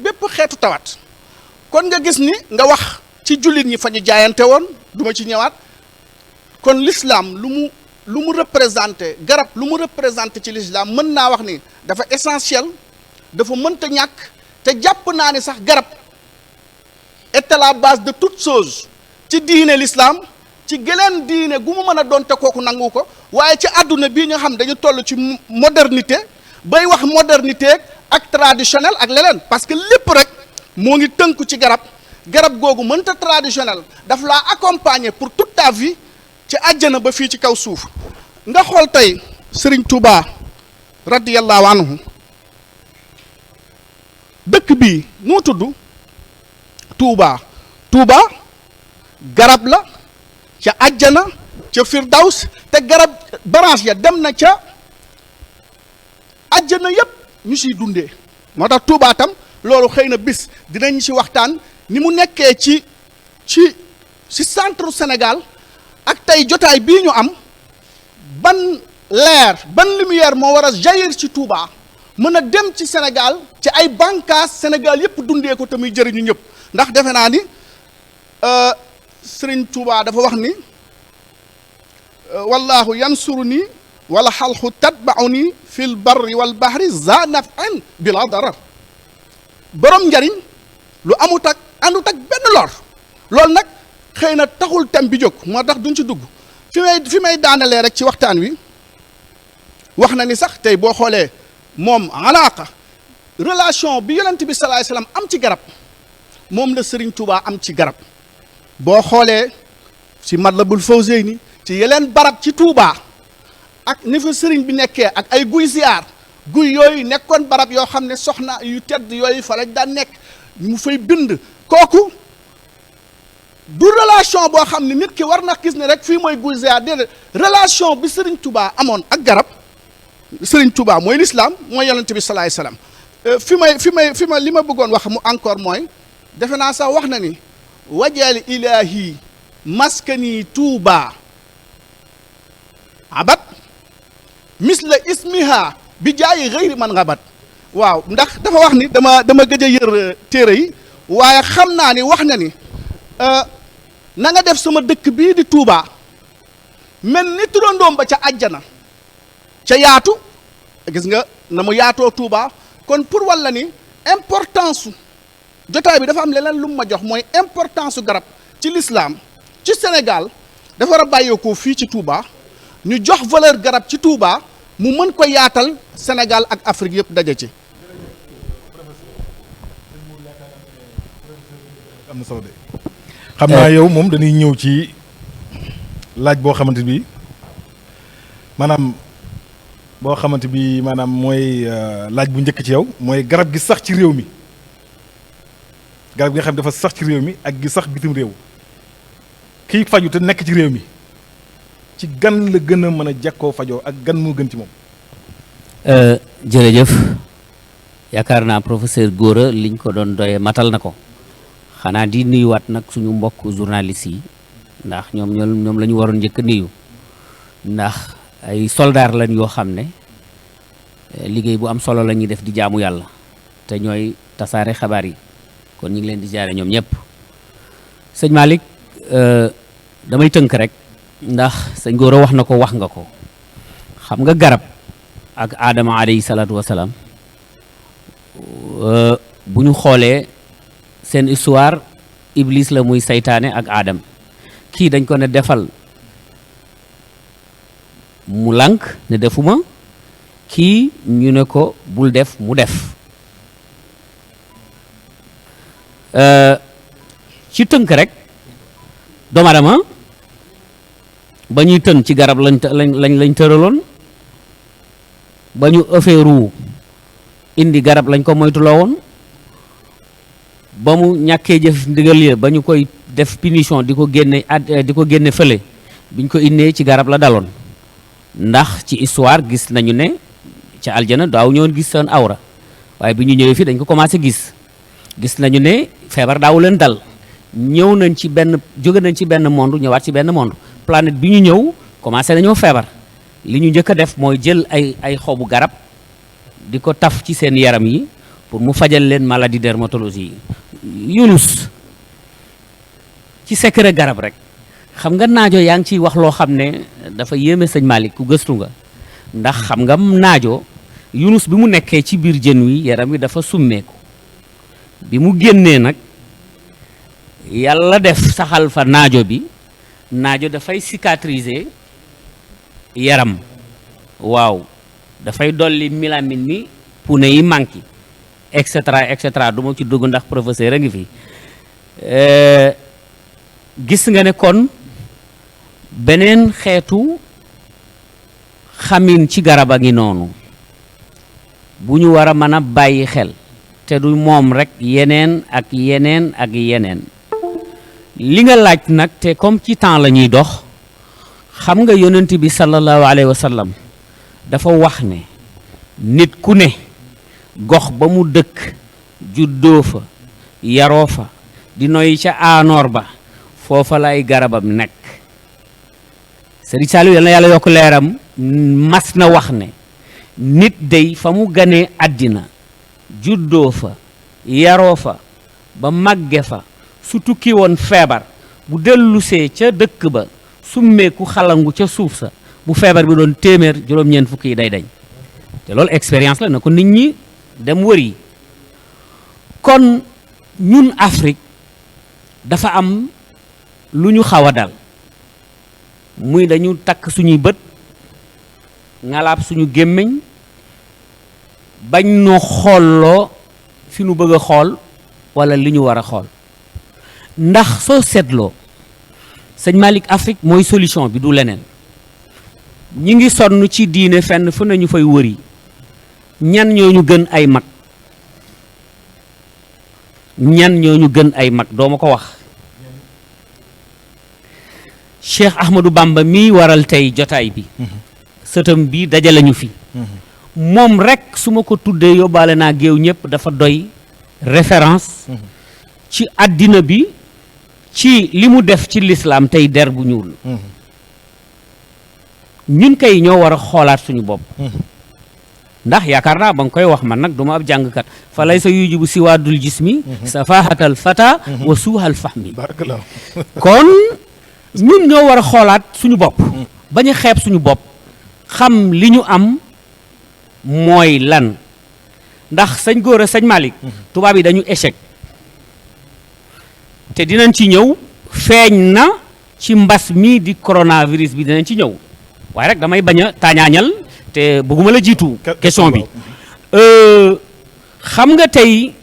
bépp xeetu tawat kon nga gis ni nga wax ci jullit ñi fa ñu jaayante woon duma ci ñëwaat kon l'islam lu mu représenté garab lu mu représenté ci l'islam mën naa wax ni dafa essentiel dafa mënta ñàkk te jàpp naa ni sax garab est à la base de toute chose ci diine l'islam ci geleen diine gu mu mën a doon te kooku nangu ko waaye ci àdduna bii nga xam dañu toll ci modernité bay wax modernité ak traditionnel ak leneen parce que lépp rek moo ngi tënku ci garab googu mënta traditionnel daf laa accompagner pour toute ta vie ci àjjana ba fii ci kaw suuf nga xool tey Serigne Touba radiyallahu anhu dëkk bii nu mu tudd Touba garab la ca àjjana ca firdaws te garab branche ya dem na ca àjjana yépp ñu siy dundee moo tax Touba tam loolu xëy na bis dinañ ci waxtaan ni mu nekkee ci centre Sénégal ak tey jotaay bii ñu am ban leer ban lumière moo war a jaillir ci Touba mën a dem ci Sénégal ci ay bànqaas Sénégal yépp dundee ko te muy jëriñu ñëpp ndax defe naa ni Sëriñ Touba dafa wax ni wallahu yansuru nii wala xalxu tatbau nii fil barri wal bahri za nafin bila darar borom njariñ lu amut ak àndut ak benn lor loolu nag xëy na taxul tem bi jóg moo tax duñ ci dugg fi may daanalee rek ci waxtaan wi wax na ni sax tey boo xoolee moom alaaqa relation bi yonent bi salaay salaam am ci garab moom la Serigne Touba am ci garab boo xoolee ci Matlabul Fawzeyni ci yeneen barab ci Touba ak ni fa Serigne bi nekkee ak ay guy ziar guy yooyu nekkoon barab yoo xam ne soxna yu tedd yooyu fa lañ daan nekk mu fay bind kooku du relation boo xam ne nit ki war na gis ne rek fii mooy guy ziar déedéet relation bi Serigne Touba amoon ak garab Serigne Touba mooy l'islam mooy yonent bi salaay salaam fi ma li ma bëggoon wax mu encore mooy defe naa sax wax na ni wajal ilahi maskani Touba abat misla ismiha bi jaayi xëyri man ngabat waaw ndax dafa wax ni dama gëj a yër téere yi waaye xam naa ni wax na ni na nga def sama dëkk bii di Touba mel ni turandoom ba ca àjjana ca yaatu gis nga na mu yaatoo Touba. kon pour walla ni importance su jotaay bi dafa am leneen lu mu ma jox mooy importance su garab ci l'islam ci Sénégal dafa war a bàyyeekoo fii ci Touba ñu jox valeur garab ci Touba mu mën ko yaatal Sénégal ak Afrique yëpp daje ci. am na solo de xam naa yow moom dañuy ñëw ci laaj boo xamante bi maanaam mooy laaj bu njëkk ci yow mooy garab gi sax ci réew mi garab gi nga xam dafa sax ci réew mi ak gi sax bitim réew kiy faju te nekk ci réew mi ci gan la gën a mën a jekkoo fajoo ak gan moo gën ci moom. jërëjëf yaakaar naa professeur Gora liñ ko doon doyee matal na ko xanaa di nuyuwaat nag suñu mbokk journalistes yi ndax ñoom la ñu waroon njëkk a nuyu ndax ay soldaar lañ yoo xam ne liggéey bu am solo la ñuy def di jaamu yàlla te ñooy tasaare xabaar yi kon ñu ngi leen di jaare ñoom ñëpp sëñ Malick damay tënk rek ndax sëñ Gora wax na ko wax nga ko xam nga garab ak Adama alayhi salaatu wasalaam bu ñu xoolee seen histoire Iblis la muy saytaane ak Adam kii dañ ko ne defal mu lànk ne defuma kii ñu ne ko bul def mu def ci tënk rek doomu aadama ba ñuy tën ci garab lañ tëraloon ba ñu ëffeeru indi garab lañ ko moytuloo woon ba mu ñàkkee jëf ndigal ya ba ñu koy def punition di ko génne fële biñ ko innee ci garab la daloon ndax ci histoire gis nañu ne ca aljana daaw ñëwoon gis seen awra waaye bi ñu ñëwee fii dañ ko commencé gis nañu ne feebar daawu leen dal ñëw nañ ci jóge nañ ci benn monde ñëwaat ci benn monde planète bi ñu ñëw commencé nañoo feebar li ñu njëkk a def mooy jël ay xobu garab di ko taf ci seen yaram yi pour mu fajal leen maladie dermatologie yi Yunus ci secret garab rek xam nga naajo yaa ngi ciy wax loo xam ne dafa yéeme sëñ Malick ku gëstu nga ndax xam nga naajo Yunus bi mu nekkee ci biir jën wi yaram wi dafa summeeku bi mu génnee nag yàlla def saxal fa naajo bi naajo dafay cicatriser yaram waaw dafay dolli mélamine mi pune yi manqué et cetera du ma ci dugg ndax professeur a ngi fi gis nga ne kon beneen xeetu xamin ci garab a ngi noonu bu ñu war a mën a bàyyi xel te du moom rek yeneen ak yeneen ak yeneen li nga laaj nag te comme ci temps la ñuy dox xam nga yonent bi sallallahu alayhi wa sallam dafa wax ne nit ku ne gox ba mu dëkk juddoo fa yaroo fa di noy ca aanoor ba foofa lay garabam nekk Serigne Saliou yal na yàlla yokk leeram mas na wax ne nit day fa mu ganee àddina juddoo fa yaroo fa ba màgge fa su tukki woon feebar bu dellusee ca dëkk ba summeeku xalangu ca suuf sa bu feebar bi doon téeméer juróom-ñeent fukki yi day dañ te loolu expérience la na ko nit ñi dem wëri kon ñun Afrique dafa am lu ñu xaw a dal muy dañu takk suñuy bët ngalaab suñu gémmiñ bañ noo xoolloo fi nu bëgg a xool wala li ñu war a xool ndax soo seetloo sëñ Malick Afrique mooy solution bi du leneen ñi ngi sonn ci diine fenn fu nañu fay wëri ñan ñooñu gën ay mag doo ma ko wax Cheikh Ahmadou Bamba mi waral tey jotaay bi sëtam bi dajale ñu fi moom rek su ma ko tuddee yóbbaale naa géew ñëpp dafa doy référence ci àddina bi ci li mu def ci lislaam tey der bu ñuul ñun kay ñoo war a xoolaat suñu bopp ndax yaakaar naa ba nga koy wax man nag du ma ab jàngkat fa lay sa yujubu siwaadul jismi safahatal fata wa suuhal fahmi kon ñun ñoo war a xoolaat suñu bopp bañ a xeeb suñu bopp xam li ñu am mooy lan ndax sëñ Gora sëñ Malick tubaab yi dañu échec te dinañ ci ñëw feeñ na ci mbas mi di coronavirus bi dinañ ci ñëw waaye rek damay bañ a taañaañal te bëgguma la jiitu question bi xam nga tey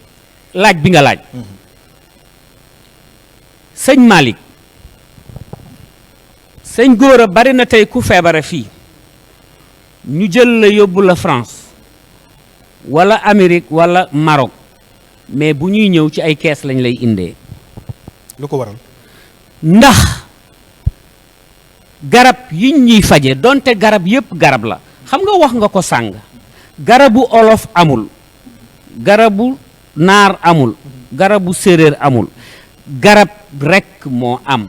laaj bi nga laaj sëñ Malick sëñ Gora bari na tey ku feebare fii ñu jël la yóbbu la France wala Amérique wala Maroc mais bu ñuy ñëw ci ay kees lañ lay indee lu ko waral ndax garab yiñ ñuy faje donte garab yépp garab la xam nga wax nga ko sàng garabu olof amul garabu naar amul garabu séeréer amul garab rekk moo am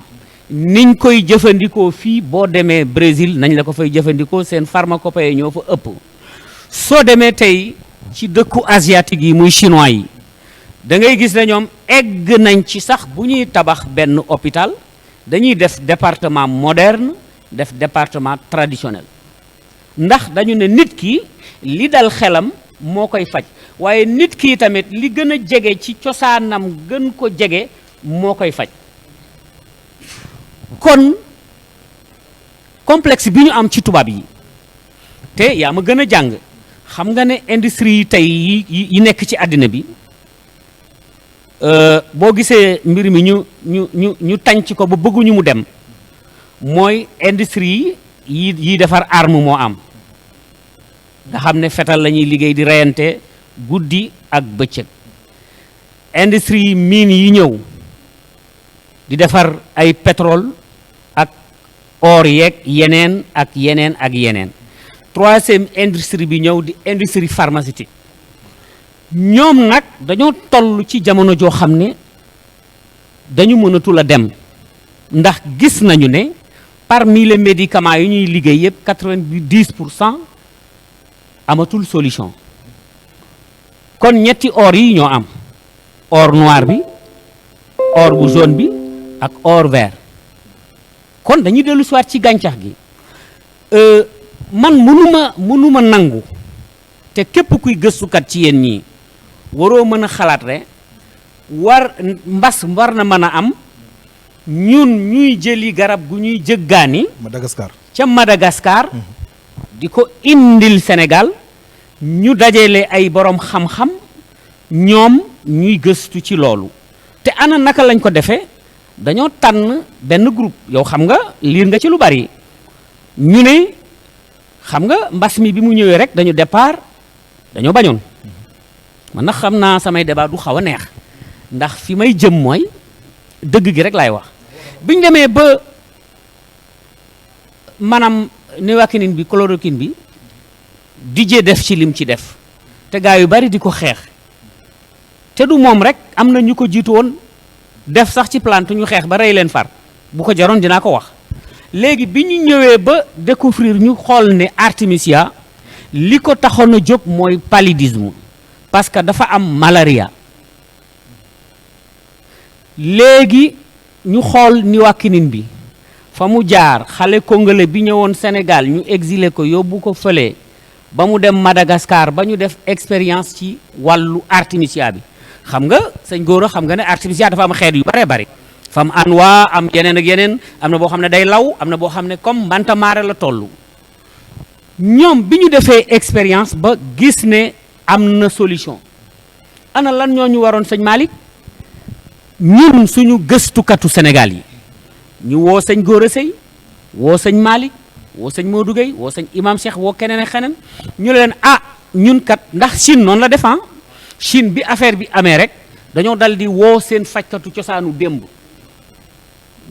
niñ koy jëfandikoo fii boo demee Brésil nañ la ko fay jëfandikoo seen pharmacopée ñoo fa ëpp soo demee tey ci dëkku asiatique yi muy chinois yi da ngay gis ne ñoom egg nañ ci sax bu ñuy tabax benn hôpital dañuy def département moderne def département traditionnel ndax dañu ne nit ki li dal xelam moo koy faj waaye nit ki tamit li gën a jege ci cosaanam gën ko jege moo koy faj kon complexe bi ñu am ci tubaab yi te yaa ma gën a jàng xam nga ne industrie yi tey yi nekk ci àddina bi boo gisee mbir mi ñu tànc ko ba bëgguñu mu dem mooy industrie yi defar arme moo am nga xam ne fetal la ñuy liggéey di reyante guddi ak bëccëg industrie mine yi ñëw di defar ay pétrole ak or yeeg yeneen ak yeneen ak yeneen troisième industrie bi ñëw di industrie pharmaceutique ñoom nag dañoo toll ci jamono joo xam ne dañu mënatul a dem ndax gis nañu ne parmi les médicaments yi ñuy liggéey yëpp 90% amatul solution kon ñetti or yi ñoo am or noir bi or bu jaune bi ak or vert kon dañuy dellu siwaat ci gàncax gi man mënuma nangu te képp kuy gëstukat ci yéen ñii waroo mën a xalaat rek mbas war na mën a am ñun ñuy jëli garab gu ñuy jëggaani Madagascar ca Madagascar di ko indil Sénégal ñu dajale ay borom xam-xam ñoom ñuy gëstu ci loolu te ana naka lañ ko defee dañoo tànn benn groupe yow xam nga liir nga ci lu bari ñu ne xam nga mbas mi bi mu ñëwee rek dañu départ dañoo bañoon man nag xam naa samay débat du xaw a neex ndax fi may jëm mooy dëgg gi rek laay wax biñ demee ba maanaam néoakinine bi chloroquine bi dijee def ci lim ci def te gaa yu bari di ko xeex te du moom rek am na ñu ko jiitu woon def sax ci plante ñu xeex ba rey leen far bu ko jaroon dinaa ko wax léegi bi ñu ñëwee ba découvrir ñu xool ne artémisia li ko taxoon a jóg mooy paludisme parce que dafa am malaria léegi ñu xool niwakinine bi fa mu jaar xale congolais bi ñëwoon Sénégal ñu exilé ko yóbbu ko fële ba mu dem Madagascar ba ñu def expérience ci wàllu artémisia bi xam nga sëñ Gora xam nga ne artémisia dafa am xeet yu bare bari dafa am anwa am yeneen ak yeneen am na boo xam ne day law am na boo xam ne comme mbantamaare la toll ñoom bi ñu defee expérience ba gis ne am na solution ana lan ñoo ñu waroon sëñ Malick ñun suñu gëstukatu Sénégal yi ñu woo sëñ Gora Seye woo sëñ Malick woo sëñ Modou Gueye woo sëñ Imam Cheikh woo keneen ak xeneen ñu leen ñun kat ndax Chine noonu la defan Chine bi affaire bi amee rek dañoo dal di woo seen fajkatu cosaanu démb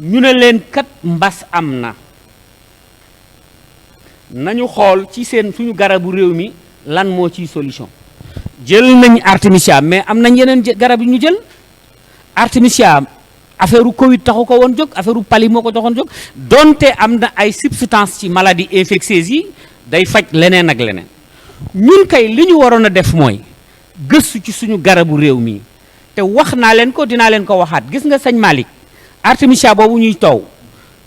ñu ne leen kat mbas am na nañu xool ci seen suñu garabu réew mi lan moo ciy solution jël nañ artémisia mais am nañ yeneen garab yu ñu jël artémisia affaire u Covid taxu ko woon jóg affaire u pali moo ko doxoon jóg donte am na ay substance ci maladie infectieuse yi day faj leneen ak leneen ñun kay li ñu waroon a def mooy gëstu ci suñu garabu réew mi te wax naa leen ko dinaa leen ko waxaat gis nga sëñ Malick artémisia boobu ñuy taw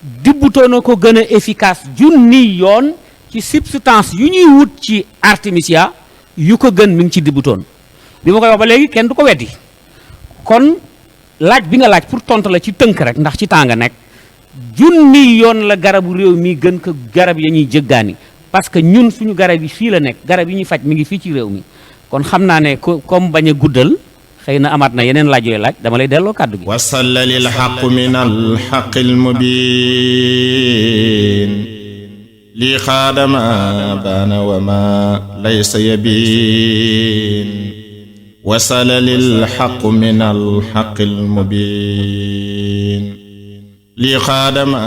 dibbutoon na ko gën a efficace junni yoon ci substance yu ñuy wut ci artemisia yu ko gën mi ngi ci dibbutoon bi ma koy wax ba léegi kenn du ko weddi kon laaj bi nga laaj pour tontu la ci tënk rek ndax ci temps nga nekk junni yoon la garabu réew mi gën ko garab ya ñuy jëggaani parce que ñun suñu garab yi fii la nekk garab yi ñuy faj mi ngi fii ci réew mi kon xam naa ne comme bañ a guddal xëy na amaat na yeneen laaj yooyu laaj dama lay delloo kàddu gi wasalla lil xaq min al xaqil mubin lii xaadama baana wa ma laysa yabin wasalla lil xaq min al xaqil mubin lii xaadama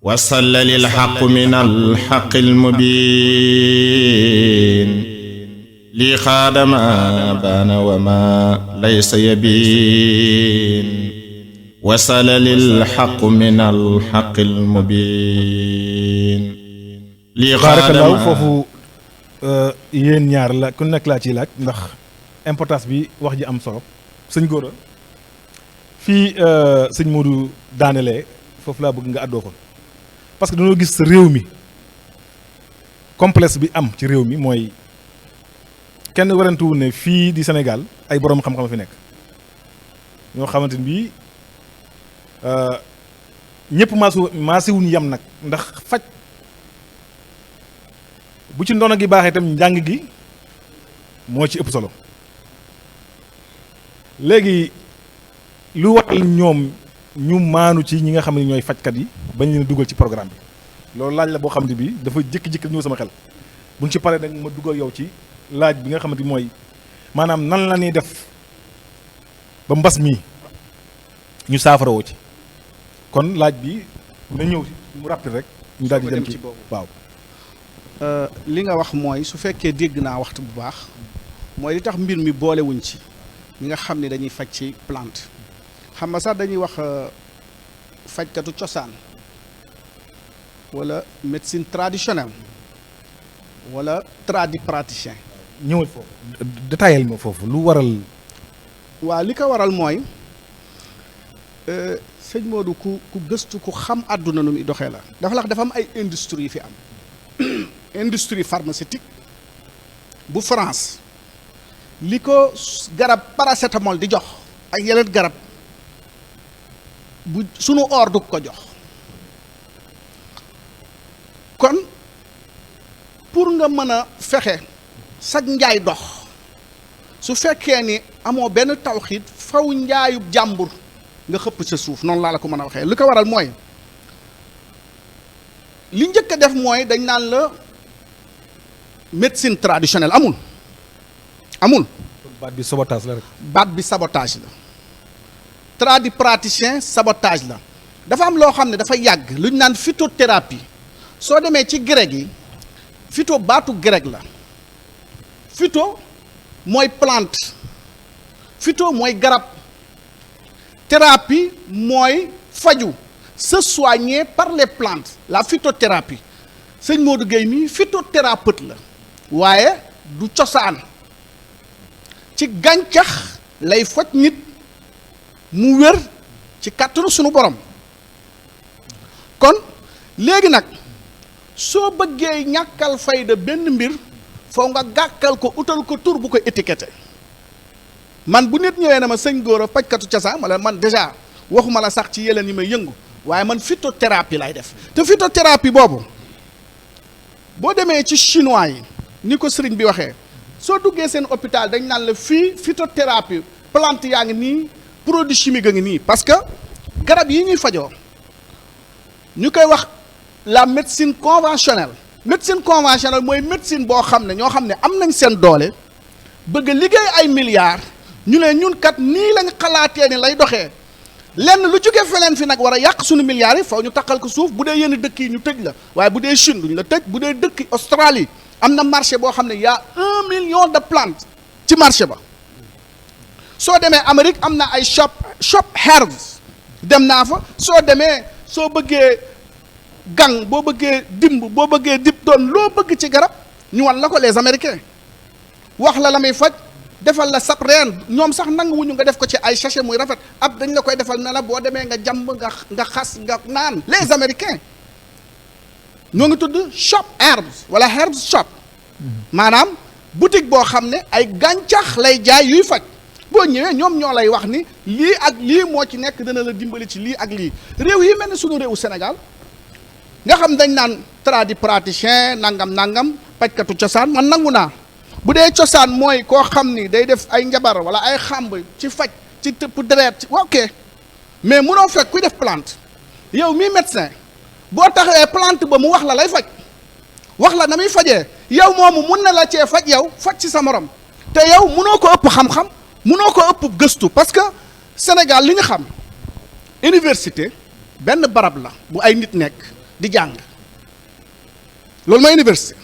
وصل للحق من الحق المبين لي خادم بان وما ليس يبين وصل للحق من الحق المبين لي baarakallaahu خادم foofu yéen ñaar la ku nekk laa ciy laaj ndax importance bi wax ji am solo sëñ Gora fii sëñ Modou daanelee foofu laa bëgg nga àddoo ko parce que dañoo gis réew mi complexe bi am ci réew mi mooy kenn warantuwul ne fii di Sénégal ay boroom xam-xam fi nekk ñoo xamante ni bii ñëpp maasiwuñ yem nag ndax faj bu ci ndono gi baaxee itam njàng gi moo ci ëpp solo léegi lu waral ñoom ñu maanu ci ñi nga xam ne ñooy fajkat yi bañ leen dugal ci programme bi loolu laaj la boo xam ne bii dafa jékki-jékki ñëw sama xel buñ ci paree nag ma dugal yow ci laaj bi nga xamante mooy maanaam nan la ñuy def ba mbas mi ñu saafara woo ci kon laaj bi na ñëw mu rapide rek ñu daal di dem ci waaw li nga wax mooy su fekkee dégg naa waxtu bu baax mooy li tax mbir mi boolewuñ ci ñi nga xam ne dañuy faj ci plante xam nga sax dañuy wax fajkatu cosaan wala médecine traditionnelle wala tradipraticien. ñëwal foofu détaillé ma foofu lu waral. waaw li ko waral mooy sëñ Modou ku gëstu ku xam àdduna nu muy doxee la. dafa am ay industrie yi fi am industrie pharmaceutique bu France li ko garab paracétamol di jox ak yeneen garab bu sunu or du ko jox kon pour nga mën a fexe sag njaay dox su fekkee ni amoo benn tawxiit faw njaayub jàmbur nga xëpp sa suuf noonu laa la ko mën a waxee li ko waral mooy li njëkk a def mooy dañ naan la médecine traditionnelle amul baat bi sabotage la rek. baat bi sabotage la tradipraticien sabotage la dafa am loo xam ne dafa yàgg lu ñu naan phytothérapie soo demee ci grec yi phyto baatu grec la phyto mooy plante phyto mooy garab thérapie mooy faju se soigner par les plantes la phytothérapie sëñ Modou Gueye mi phytothérapeute la waaye du cosaan ci gàncax lay faj nit mu wér ci kàttanu sunu borom kon léegi nag soo bëggee ñàkkal fayda benn mbir foo nga gàkkal ko utal ko tur bu ko étiqueté man bu nit ñëwee na ma sëñ Gora fajkatu cosaan wala man déjà waxuma la sax ci yeleen yi may yëngu waaye man phytothérapie lay def te phytothérapie boobu boo demee ci chinois yi ni ko sëriñ bi waxee soo duggee seen hôpital dañ naan la fii phytothérapie plante yaa ngi nii produit chimique a ngi nii parce que garab yi ñuy fajoo ñu koy wax la médecine conventionnelle mooy médecine boo xam ne ñoo xam ne am nañ seen doole bëgg a liggéey ay milliards ñu ne ñun kat nii lañ xalaatee ni lay doxee lenn lu jógee feneen fi nag war a yàq suñu milliards yi faw ñu takkal ko suuf bu dee yenn dëkk yi ñu tëj la waaye bu dee Chine duñ la tëj bu dee dëkk Australie am na marché boo xam ne y a 1 million de plantes ci marché ba soo demee Amérique am na ay shop herbs dem naa fa soo demee soo bëggee gang boo bëggee dimb boo bëggee diptoon loo bëgg ci garab ñu wan la ko les Américains wax la muy faj defal la sab reen ñoom sax nanguwuñu nga def ko ci ay sachet muy rafet ab dañ la koy defal ne la boo demee nga jàmb nga xas nga naan les Américains ñoo ngi tudd shop herbs wala herbs shop maanaam boutique boo xam ne ay gàncax lay jaay yuy faj boo ñëwee ñoom ñoo lay wax ni lii ak lii moo ci nekk dana la dimbali ci lii ak lii réew yi mel ni sunu réewu Sénégal nga xam dañ naan tradipraticien nangam pajkatu cosaan man nangu naa bu dee cosaan mooy koo xam ni day def ay njabar wala ay xàmb ci faj ci tëpp deret ok mais munoo fekk kuy def plante yow mii médecin boo taxawee plante ba mu wax la lay faj wax la na muy fajee yow moomu mun na la cee faj yow faj ci sa morom te yow munoo ko ëpp xam-xam munoo ko ëpp gëstu parce que Sénégal li ñu xam université benn barab la bu ay nit nekk di jàng loolu mooy université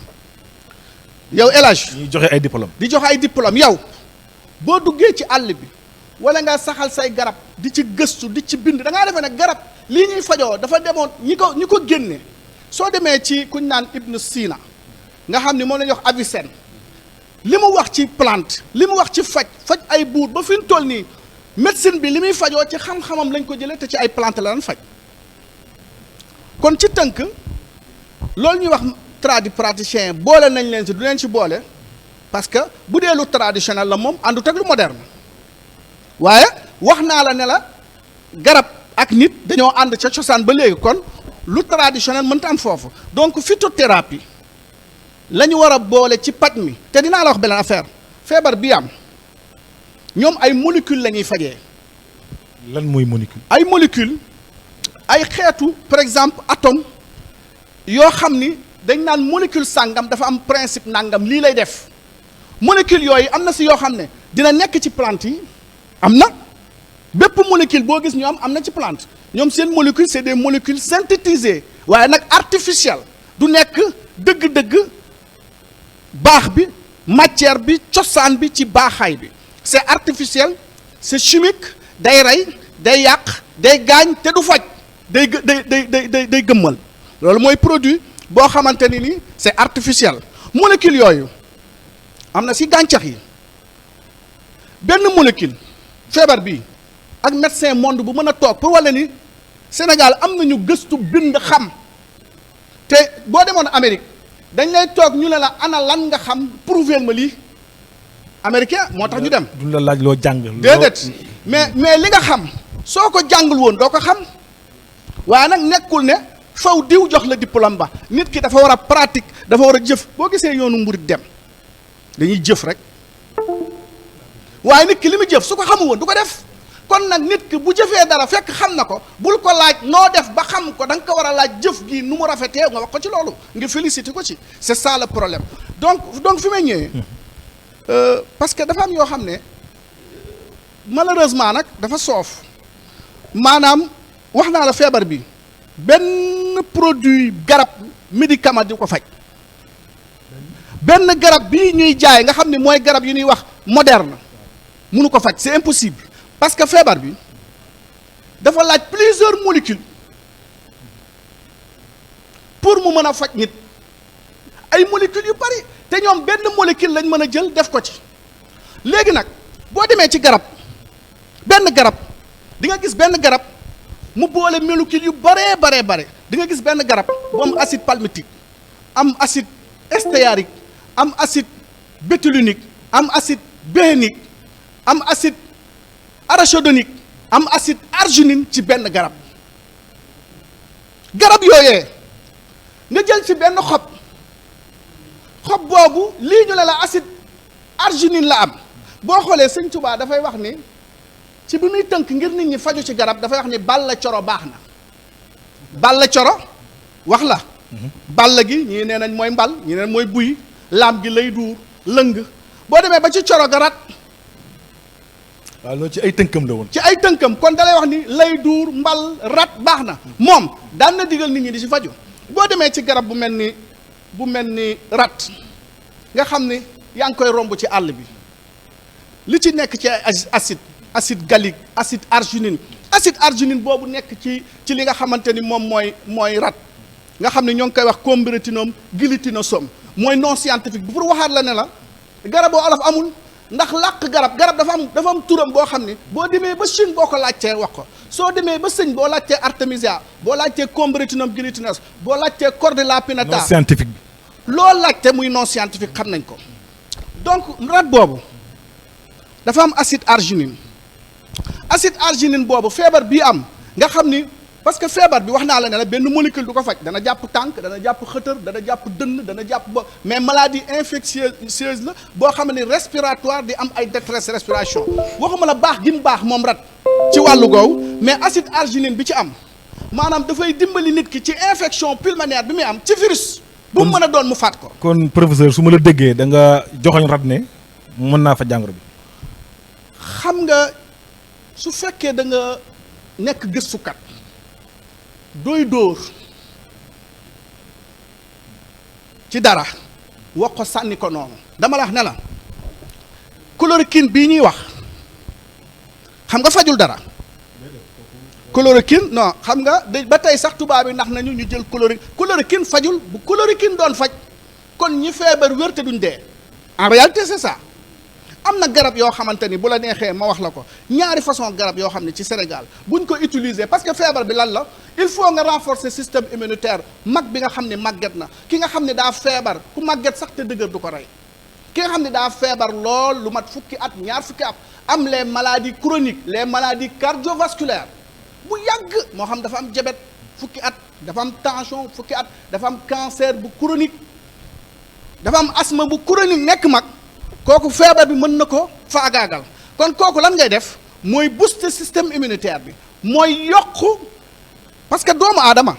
yow El Hadj ñuy joxe ay diplôme. di joxe ay diplôme yow boo duggee ci àll bi wala nga saxal say garab di ci gëstu di ci bind da ngaa defee ne garab lii ñuy fajoo dafa demoon ñi ko génne soo demee ci kuñ naan Ibn Sina nga xam ni moom la ñuy wax Avicenne li mu wax ci plante li mu wax ci faj ay buur ba fi mu toll nii médecine bi li muy fajoo ci xam-xamam lañ ko jëlee te ci ay plante la daan faj kon ci tënk loolu ñuy wax tradipraticien boole nañ leen si du leen ci boole parce que bu dee lu traditionnel la moom àndut ak lu moderne waaye wax naa la ne la garab ak nit dañoo ànd ca cosaan ba léegi kon lu traditionnel mënta am foofu donc phytothérapie la ñu war a boole ci paj mi te dinaa la wax beneen affaire feebar bi am ñoom ay molécule la ñuy fajee. lan mooy molécule. ay molécule ay xeetu par exemple atome yoo xam ni dañ naan molécule sàngam dafa am principe nangam lii lay def molécule yooyu am na si yoo xam ne dina nekk ci plante yi am na bépp molécule boo gis ñu am na ci plante ñoom seen molécule c'est des molécules synthétisées waaye nag artificielles du nekk dëgg-dëgg baax bi matière bi cosaan bi ci baaxaay bi c'est artificiel c'est chimique day rey day yàq day gaañ te du faj day gëmmal loolu mooy produit boo xamante ni c'est artificiel molécule yooyu am na si gàncax yi benn molécule feebar bi ak médecin monde bu mën a toog pour walla ni Sénégal am nañu gëstu bind xam te boo demoon Amérique dañ lay toog ñu ne la ana lan nga xam prouver ma lii américain moo tax ñu dem. du la laaj loo jàng. déedéet mais li nga xam soo ko jàngul woon doo ko xam waaye nag nekkul ne faw diw jox la diplôme ba nit ki dafa war a pratique dafa war a jëf boo gisee yoonu mburit dem dañuy jëf rek waaye nit ki li mu jëf su ko xamul woon du ko def kon nag nit ki bu jëfee dara fekk xam na ko bul ko laaj noo def ba xam ko da nga ko war a laaj jëf gi nu mu rafetee nga wax ko ci loolu nga félicité ko ci c'est ça le problème donc fi may ñëwee parce que dafa am yoo xam ne malheureusement nag dafa soof maanaam wax naa la feebar bi benn produit garab médicament di ko faj benn garab bii ñuy jaay nga xam ne mooy garab yu ñuy wax moderne mënu ko faj c'est impossible parce que feebar bi dafa laaj plusieurs molécules pour mu mën a faj nit ay molécules yu bari te ñoom benn molécule lañ mën a jël def ko ci léegi nag boo demee ci garab benn garab di nga gis benn garab mu boole molécule yu bare di nga gis benn garab bu am acide palmitique am acide stéarique am acide bétulinique am acide béhénique am acide arachidonique am acide arginine ci benn garab yooyee nga jël ci benn xob boobu lii ñu la acide arginine la am boo xoolee Sëñ Tuubaa dafay wax ni ci bi muy tënk ngir nit ñi faju ci garab dafay wax ni balla coro baax na balla coro wax la balla gi ñii nee nañ mooy mbal ñii nee nañ mooy buy laam gi lay duur lëng boo demee ba ci coro ga rat waaw loolu ci ay tënkam la woon. ci ay tënkam kon dalay wax ni lay duur mbal rat baax na moom daan na digal nit ñi di ci faju boo demee ci garab bu mel ni rat nga xam ni yaa ngi koy romb ci àll bi li ci nekk ci ay acide gallique acide arginine boobu nekk ci li nga xamante ni moom mooy rat nga xam ne ñoo ngi koy wax combretinum glutinosome mooy non scientifique bi pour waxaat la ne la garaboo olof amul ndax làq garab dafa am turam boo xam ni boo demee ba Chine boo ko laajtee wax ko soo demee ba sëñ boo laajtee artemisia boo laajtee combretinum glutinosome boo laajtee cordula pinnata non scientifique bi loolu laajte muy non scientifique xam nañ ko donc rat boobu dafa am acide arginine boobu feebar bii am nga xam ni parce que feebar bi wax naa la ne la benn molécule du ko faj dana jàpp tànk dana jàpp xëtër dana jàpp dënn dana jàpp ba mais maladie infectieuse la boo xam ne respiratoire di am ay détresse respiration waxuma la baax gi mu baax moom rat ci wàllu goowu mais acide arginine bi ci am maanaam dafay dimbali nit ki ci infection pulmonaire bi muy am ci virus bu mu mën a doon mu faat ko kon professeur su ma la déggee da nga joxoñ rat ne mën naa fa jàngoro bi xam nga su fekkee da nga nekk gëstukat dooy dóor ci dara wax ko sànni ko noonu dama la wax ne la chloroquine bii ñuy wax xam nga fajul dara chloroquine non xam nga ba tey sax tubaab yi ndax nañu ñu jël chloroquine fajul bu chloroquine doon faj kon ñi feebar wér te duñ dee en réalité c'est ça am na garab yoo xamante ni bu la neexee ma wax la ko ñaari façon garab yoo xam ne ci Sénégal buñ ko utiliser parce que feebar bi lan la il faut nga renforcer système immunitaire mag bi nga xam ne màgget na ki nga xam ne daa feebar ku màgget sax te dëgër du ko rey ki nga xam ne daa feebar lool lu mat fukki at ñaar fukki at am les maladies chroniques les maladies cardiovasculaires bu yàgg moo xam dafa am diabète fukki at dafa am tension fukki at dafa am cancer bu chronique dafa am asthme bu chronique nekk mag kooku feebar bi mën na ko faagaagal kon kooku lan ngay def mooy booster système immunitaire bi mooy yokku parce que doomu aadama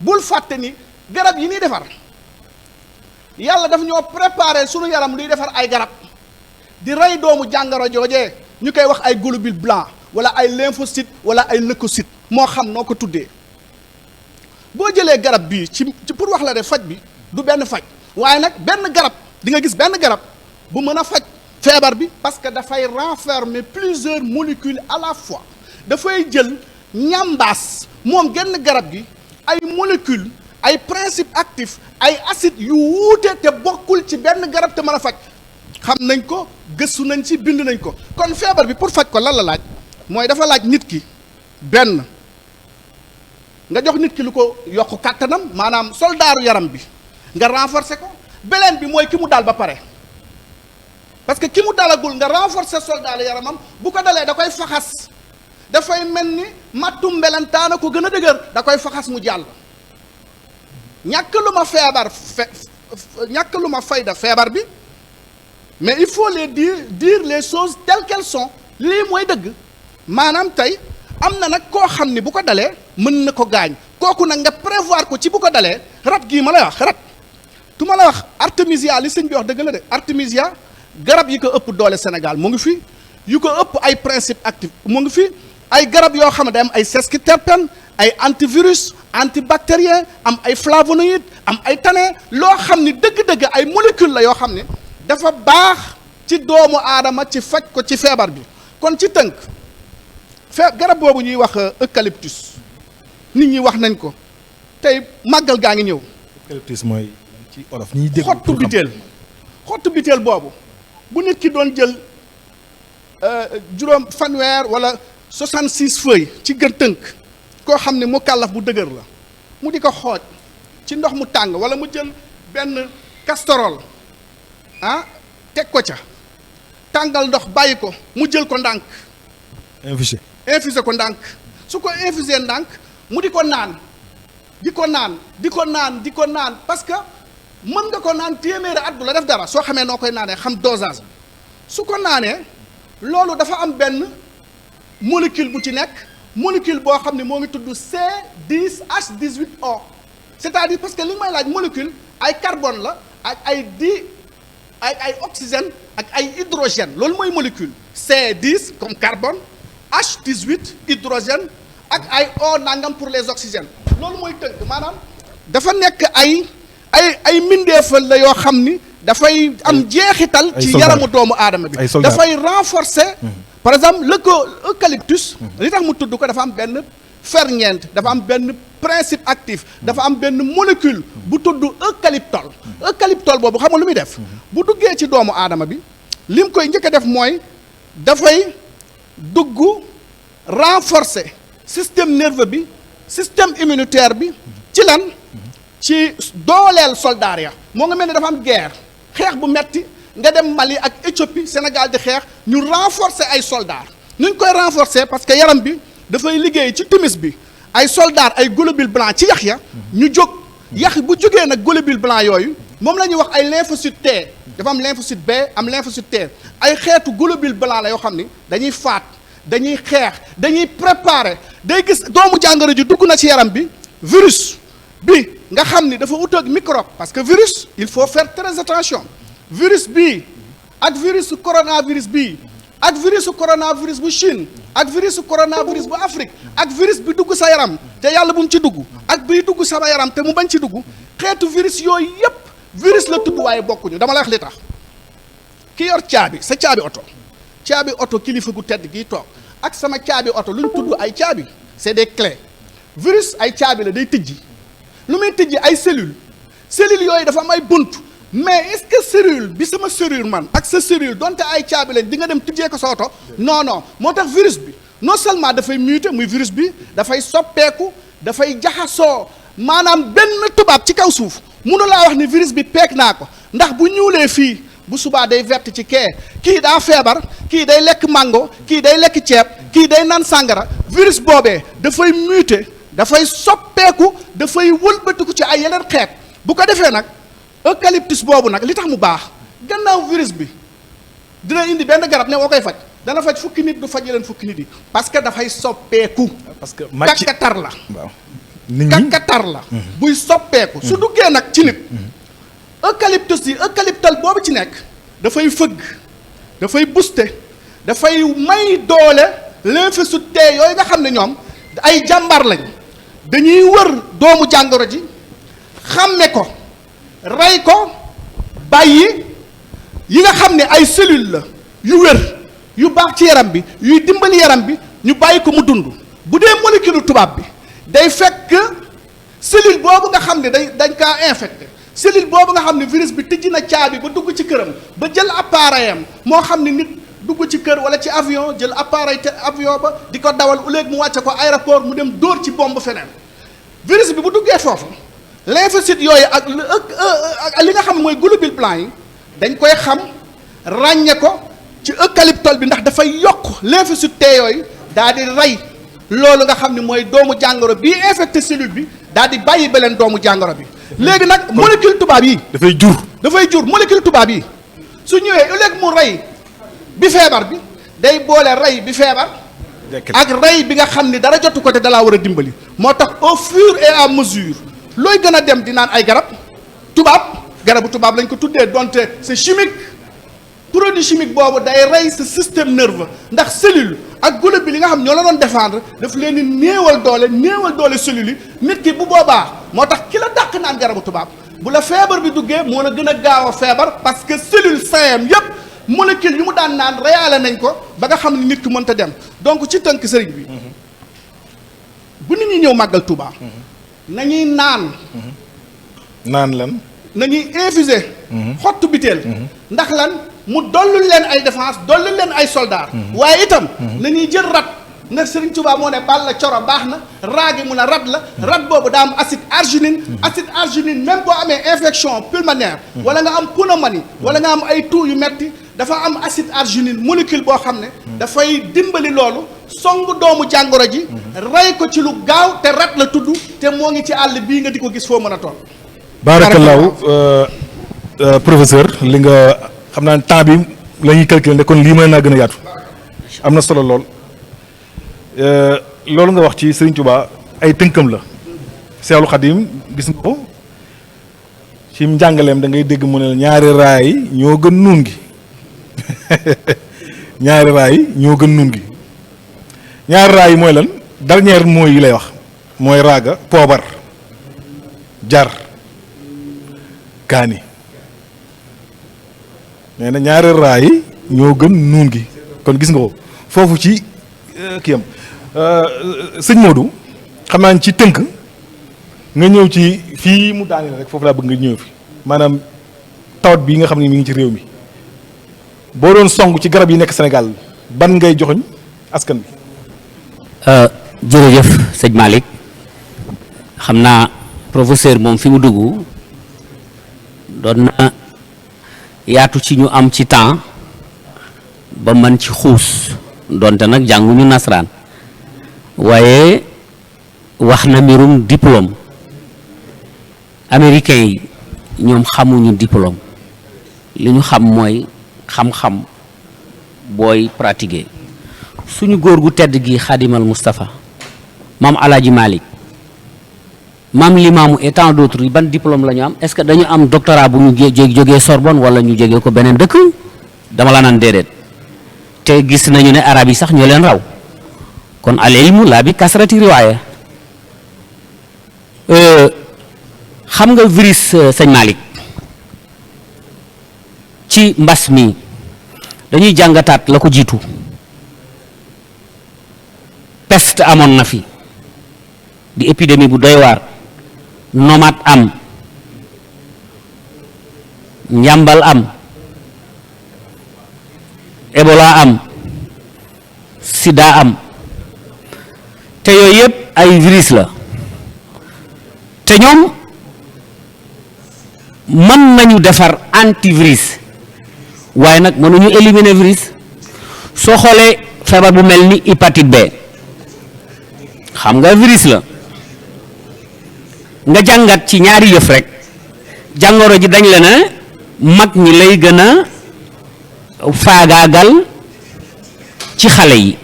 bul fàtte ni garab yi ñuy defar yàlla daf ñoo préparer sunu yaram luy defar ay garab di rey doomu jàngoro joojee ñu koy wax ay globules blancs wala ay lymphocytes wala ay leucocytes moo xam noo ko tuddee boo jëlee garab bii ci pour wax la de faj bi du benn faj waaye nag benn garab di nga gis benn garab bu mën a faj feebar bi parce que dafay renfermer plusieurs molécules à la fois dafay jël ñambaas moom genn garab gi ay molécules ay principes actifs ay acides yu wuute te bokkul ci benn garab te mën a faj xam nañ ko gëstu nañ ci bind nañ ko kon feebar bi pour faj ko lan la laaj mooy dafa laaj nit ki benn nga jox nit ki lu ko yokk kàttanam maanaam soldaaru yaram bi nga renforcer ko beleen bi mooy ki mu dal ba pare parce que ki mu dalagul nga renforcer soldaaru yaramam bu ko dalee da koy faxas dafay mel ni mattum mbelantaana ko gën a dëgër da koy faxas mu jàll ñàkk lu ma feebar ñàkk lu ma fayda feebar bi mais il faut les dire les choses telles qu'elles sont lii mooy dëgg maanaam tey am na nag koo xam ni bu ko dalee mën na ko gaañ kooku nag nga prévoir ko ci bu ko dalee rat gii ma lay wax rat tu ma la wax artémisia li sëñ bi wax dëgg la de artémisia garab yi ko ëpp doole Sénégal mu ngi fi yu ko ëpp ay principes actifs mu ngi fi ay garab yoo xam ne day am ay sesquiterpènes ay antivirus antibactérien am ay flavonoïdes am ay tanins loo xam ni dëgg-dëgg ay molécules la yoo xam ne dafa baax ci doomu aadama ci faj ko ci feebar bi kon ci tënk garab boobu ñuy wax eucalyptus nit ñi wax nañ ko tey màggal gaa ngi ñëw. eucalyptus mooy ci olof ñuy dégg xottu biteel boobu bu nit ki doon jël juróom fanweer wala 66 feuilles ci gën tënk koo xam ne mu kàllaf bu dëgër la mu di ko xooj ci ndox mu tàng wala mu jël benn castorol teg ko ca tàngal ndox bàyyi ko mu jël ko ndànk infusé ko ndànk su ko infusé ndànk mu di ko naan di ko naan parce que mën nga ko naan téeméeri at du la def dara soo xamee noo koy naanee xam dosage su ko naanee loolu dafa am benn molécule bu ci nekk molécule boo xam ne moo ngi tudd C10H18O c'est-à-dire parce que li may laaj molécule ay carbone la ak ay oxygène ak ay hydrogène loolu mooy molécule C10 comme carbone H18 hydrogène ak ay O nangam pour les oxygènes loolu mooy tënk maanaam dafa nekk ay mbindeefal la yoo xam ni dafay am jeexital ci yaramu doomu aadama bi dafay renforcer par exemple l'eucalyptus li tax mu tudd ko dafa am benn ferñeent dafa am benn principe actif dafa am benn molécule bu tudd eucalyptol boobu xam nga lu muy def bu duggee ci doomu aadama bi lim koy njëkk a def mooy dafay dugg renforcer système nerveux bi système immunitaire bi ci lan ci dooleel soldaar ya moo nga mel ni dafa am guerre xeex bu metti nga dem Mali ak Éthiopie Sénégal di xeex ñu renforcer ay soldats ñu koy renforcer parce que yaram bi dafay liggéey ci timis bi ay soldats ay globules blancs ci yax ya ñu jóg yax bu jógee nag globules blancs yooyu moom la ñuy wax ay lymphocytes T dafa am lymphocyte B am lymphocyte T ay xeetu globules blancs la yoo xam ni dañuy faat dañuy xeex dañuy préparer day gis doomu jàngoro ji dugg na ci yaram bi virus bi nga xam ni dafa utoog microbe parce que virus il faut faire très attention virus bii ak virus coronavirus bii ak virus coronavirus bu Chine ak virus coronavirus bu Afrique ak virus bi dugg sa yaram te yàlla bu mu ci dugg ak biy dugg sama yaram te mu bañ ci dugg xeetu virus yooyu yépp virus la tudd waaye bokkuñu dama la wax li tax ki yor caabi sa caabi oto kilifa gu tedd gi toog ak sama caabi oto lu ñu tudd ay caabi c'est des clés virus ay caabi la day tijji lu muy tijji ay cellules yooyu dafa am ay bunt mais est-ce que cellule bi sama cellule man ak sa cellule donte ay caabi lañ di nga dem tijjee ko sa oto non moo tax virus bi non seulement dafay muter muy virus bi dafay soppeeku dafay jaxasoo maanaam benn tubaab ci kaw suuf mënu laa wax ni virus bi peek naa ko ndax bu ñuulee fii bu subaa day vert ci kii daa feebar kii day lekk mango kii day lekk ceeb kii day naan sàngara virus boobee dafay muter dafay soppeeku dafay wëlbatiku ci ay yeneen xeet bu ko defee nag eucalyptus boobu nag li tax mu baax gannaaw virus bi dina indi benn garab ne woo koy faj dana faj fukki nit du faj yeneen fukki nit yi parce que dafay soppeeku. parce que kakkatar la. waaw nit ñi kakkatar la. buy soppeeku. su duggee nag ci nit. eucalyptus yi eucalyptal boobu ci nekk dafay fëgg dafay booster dafay may doole lymphocytes T yooyu nga xam ne ñoom ay jàmbaar lañ dañuy wër doomu jàngoro ji xàmme ko. rey ko bàyyi yi nga xam ne ay cellules la yu wér yu baax ci yaram bi yuy dimbali yaram bi ñu bàyyi ko mu dund bu dee molécule tubaab bi day fekk cellule boobu nga xam ne dañ kaa infecté cellule boobu nga xam ne virus bi tijji na caabi ba dugg ci këram ba jël appareil am moo xam ne nit dugg ci kër wala ci avion jël appareil te avion ba di ko dawal u léegi mu wàcce ko aéroport mu dem dóor ci bombe feneen virus bi bu duggee foofu lymphocytes yooyu ak li nga xam mooy globules blancs yi dañ koy xam ràññe ko ci eucalyptol bi ndax dafay yokk lymphocytes T yooyu daal di rey loolu nga xam ne mooy doomu jàngoro bii infecté cellule bi daal di bàyyi beleen doomu jàngoro bi léegi nag molécule tubaab yi dafay jur molécule tubaab yi su ñëwee léegi mu rey bi feebar bi day boole rey bi feebar ak rey bi nga xam ni dara jotu ko te dalaa war a dimbali moo tax au fur et à mesure looy gën a dem di naan ay garabu tubaab lañ ko tuddee donte c'est chimique produit chimique boobu day rey sa système nerveux ndax cellule ak globule li nga xam ñoo la doon défendre daf leen di néewal doole cellules yi nit ki bu boobaa moo tax ki la dàq naan garabu tubaab bu la feebar bi duggee moo la gën a gaaw a feebar parce que cellule sayam yépp molécule yu mu daan naan reyaale nañ ko ba nga xam ne nit ki mënta dem donc ci tënk sëriñ bi bu nit ñi ñëw màggal Touba nañuy naan lan nañuy infuser xottu biteel ndax lan mu dollu leen ay défense dollu leen ay soldats waaye itam nañuy jël rat ndax Serigne Touba moo ne bal la coro baax na raagi mun a rat la rat boobu daa am acide arginine même boo amee infection pulmonaire wala nga am pneumonie wala nga am ay toux yu metti dafa am acide arginine molécule boo xam ne dafay dimbali loolu song doomu jàngoro ji rey ko ci lu gaaw te rat la tudd te moo ngi ci àll bii nga di ko gis foo mën a toll baarakallaahu professeur li nga xam naa temps bi la ñuy calculer kon lii mën naa gën a yaatu am na solo lool loolu nga wax ci Serigne Touba ay tënkam la Seexul Xadim gis nga ko ci njàngaleem da ngay dégg mu ne ñaari raay yi ñoo gën nuun gi ñaari raay yi ñoo gën nuun gi ñaari raay yi mooy lan dernier mooy yi lay wax mooy raaga poobar jar kaani nee na ñaari raay yi ñoo gën nuun gi kon gis nga ko foofu ci kii am sëñ Modou xam naa ci tënk nga ñëw ci fii mu daaneel rek foofu laa bëgg nga ñëw fi maanaam tawat bii nga xam ne mi ngi ci réew mi boo doon song ci garab yi nekk Sénégal ban ngay joxoñ askan bi jërëjëf sëñ Malick xam naa professeur moom fi mu dugg doon na yaatu ci ñu am ci temps ba mën ci xuus donte nag jànguñu nasaraan waaye wax na mbirum diplôme américain yi ñoom xamuñu diplôme li ñu xam mooy xam-xam booy pratiquer suñu góor gu tedd gi Xaadimal Moustapha maam Alaaji Malick maam Limaamu et tant d'autres yi ban diplôme la ñu am est-ce que dañu am doctorat bu ñu jógee Sorbonne wala ñu jógee ko beneen dëkk dama la naan déedéet te gis nañu ne arab yi sax ñoo leen raw kon al ilmu laa bi kasrati riwaaya. xam nga virus sëñ Malick ci mbas mi dañuy jàngataat la ko jiitu. peste amoon na fi di épidémie bu doy waar, nomade am, njàmbal am, Ebola am, sida am, te yooyu yëpp ay virus la, te ñoom mën nañu defar antivirus waaye nag mënuñu éliminer virus. soo xoolee feebar bu mel ni hépatite B xam nga virus la, nga jàngat ci ñaari yëf rek, jàngoro ji dañ la ne mag ñi lay gën a faagaagal ci xale yi.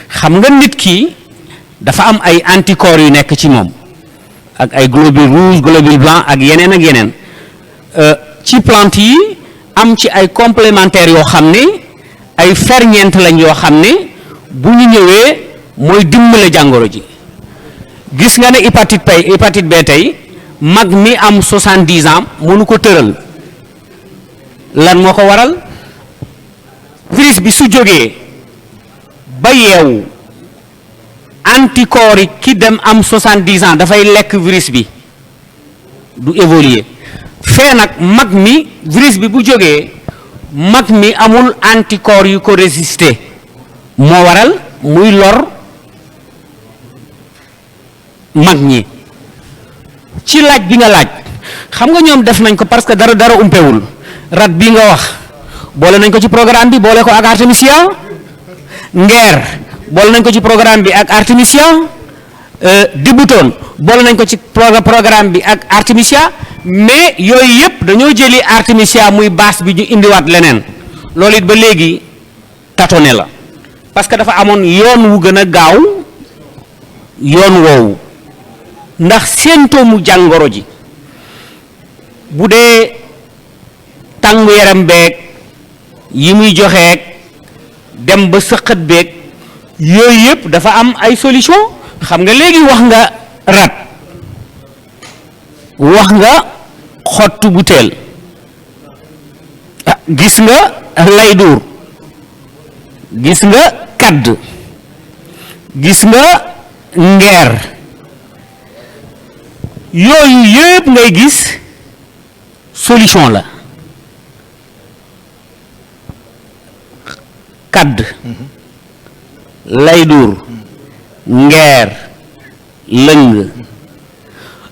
xam nga nit ki dafa am ay anticorps yu nekk ci moom ak ay globules rouges, globules blancs ak yeneen ci plante yi am ci ay complémentaires yoo xam ne ay ferñeent lañ yoo xam ne bu ñu ñëwee mooy dimbale jàngoro ji. gis nga ne hépatite B tey mag mi am 70 ans mënu ko tëral. lan moo ko waral? virus bi su jógee ba yeewu anticorps yi ki dem am 70 ans dafay lekk virus bi du évoluer. fee nag mag mi virus bi bu jógee mag mi amul anticorps yu ko résister, moo waral muy lor mag ñi. ci laaj bi nga laaj xam nga ñoom def nañ ko parce que dara umpewul. rat bi nga wax boole nañ ko ci programme bi, boole ko ak artémisia. ngeer boole nañ ko ci programme bi ak artémisia. dibutoon boole nañ ko ci programme bi ak artémisia. mais yooyu yëpp dañoo jëli artémisia muy base bi ñu indiwaat leneen. loolu it ba léegi tâtonné la parce que dafa amoon yoon wu gën a gaaw yoon woowu. ndax symptôme jàngoro ji bu dee tàngu yaram beeg yi muy joxeeg dem ba sëqat beeg yooyu yëpp dafa am ay solution. xam nga léegi wax nga rat, wax nga xottu butéel, gis nga lay duur, gis nga kadd, gis nga ngeer, yooyu yëpp ngay gis solution la. kadd, lay duur, ngeer, lëng,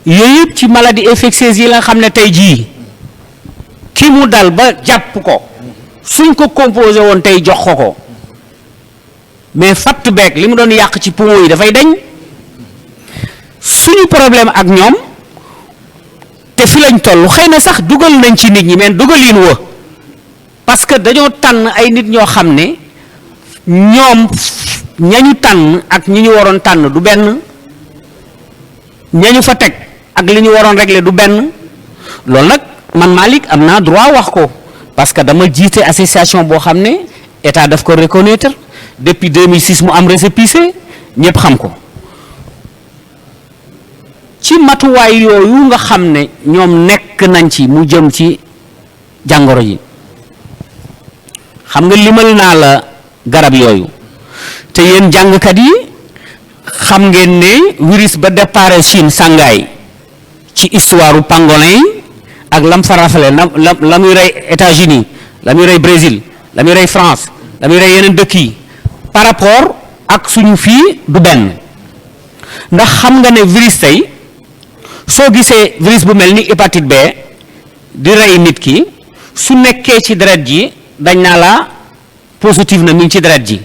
yooyu yëpp ci maladie infectieuse yi la xam ne tey jii ki mu dal ba jàpp ko suñ ko composé woon tey jox ko mais fatt beeg li mu doon yàq ci poumon yi dafay dañ. suñu problème ak ñoom te fi lañ toll xëy na sax dugal nañ ci nit ñi mais dugalin wa parce que dañoo tànn ay nit ñoo xam ne ñoom ñañu tànn ak ñi ñu waroon tànn du benn, ñañu fa teg ak li ñu waroon régler du benn. loolu nag man Malick am naa droit wax ko parce que dama jiite association boo xam ne état daf ko reconnaître depuis 2006 mu am récépissé ñëpp xam ko. ci matuwaay yooyu nga xam ne ñoom nekk nañ ci mu jëm ci jàngoro ji xam nga limal naa la garab yooyu te yéen jàngkat yi xam ngeen ne virus ba départ Chine Shanghai ci histoire u pangolin yi ak lam fa rafale la muy rey États-Unis, la muy rey Brésil, la muy rey France, la muy rey yeneen dëkk yi par rapport ak suñu fii du benn. ndax xam nga ne virus tey soo gisee virus bu mel ni hépatite B di rey nit ki su nekkee ci deret ji dañ naa la positif na mi ngi ci deret ji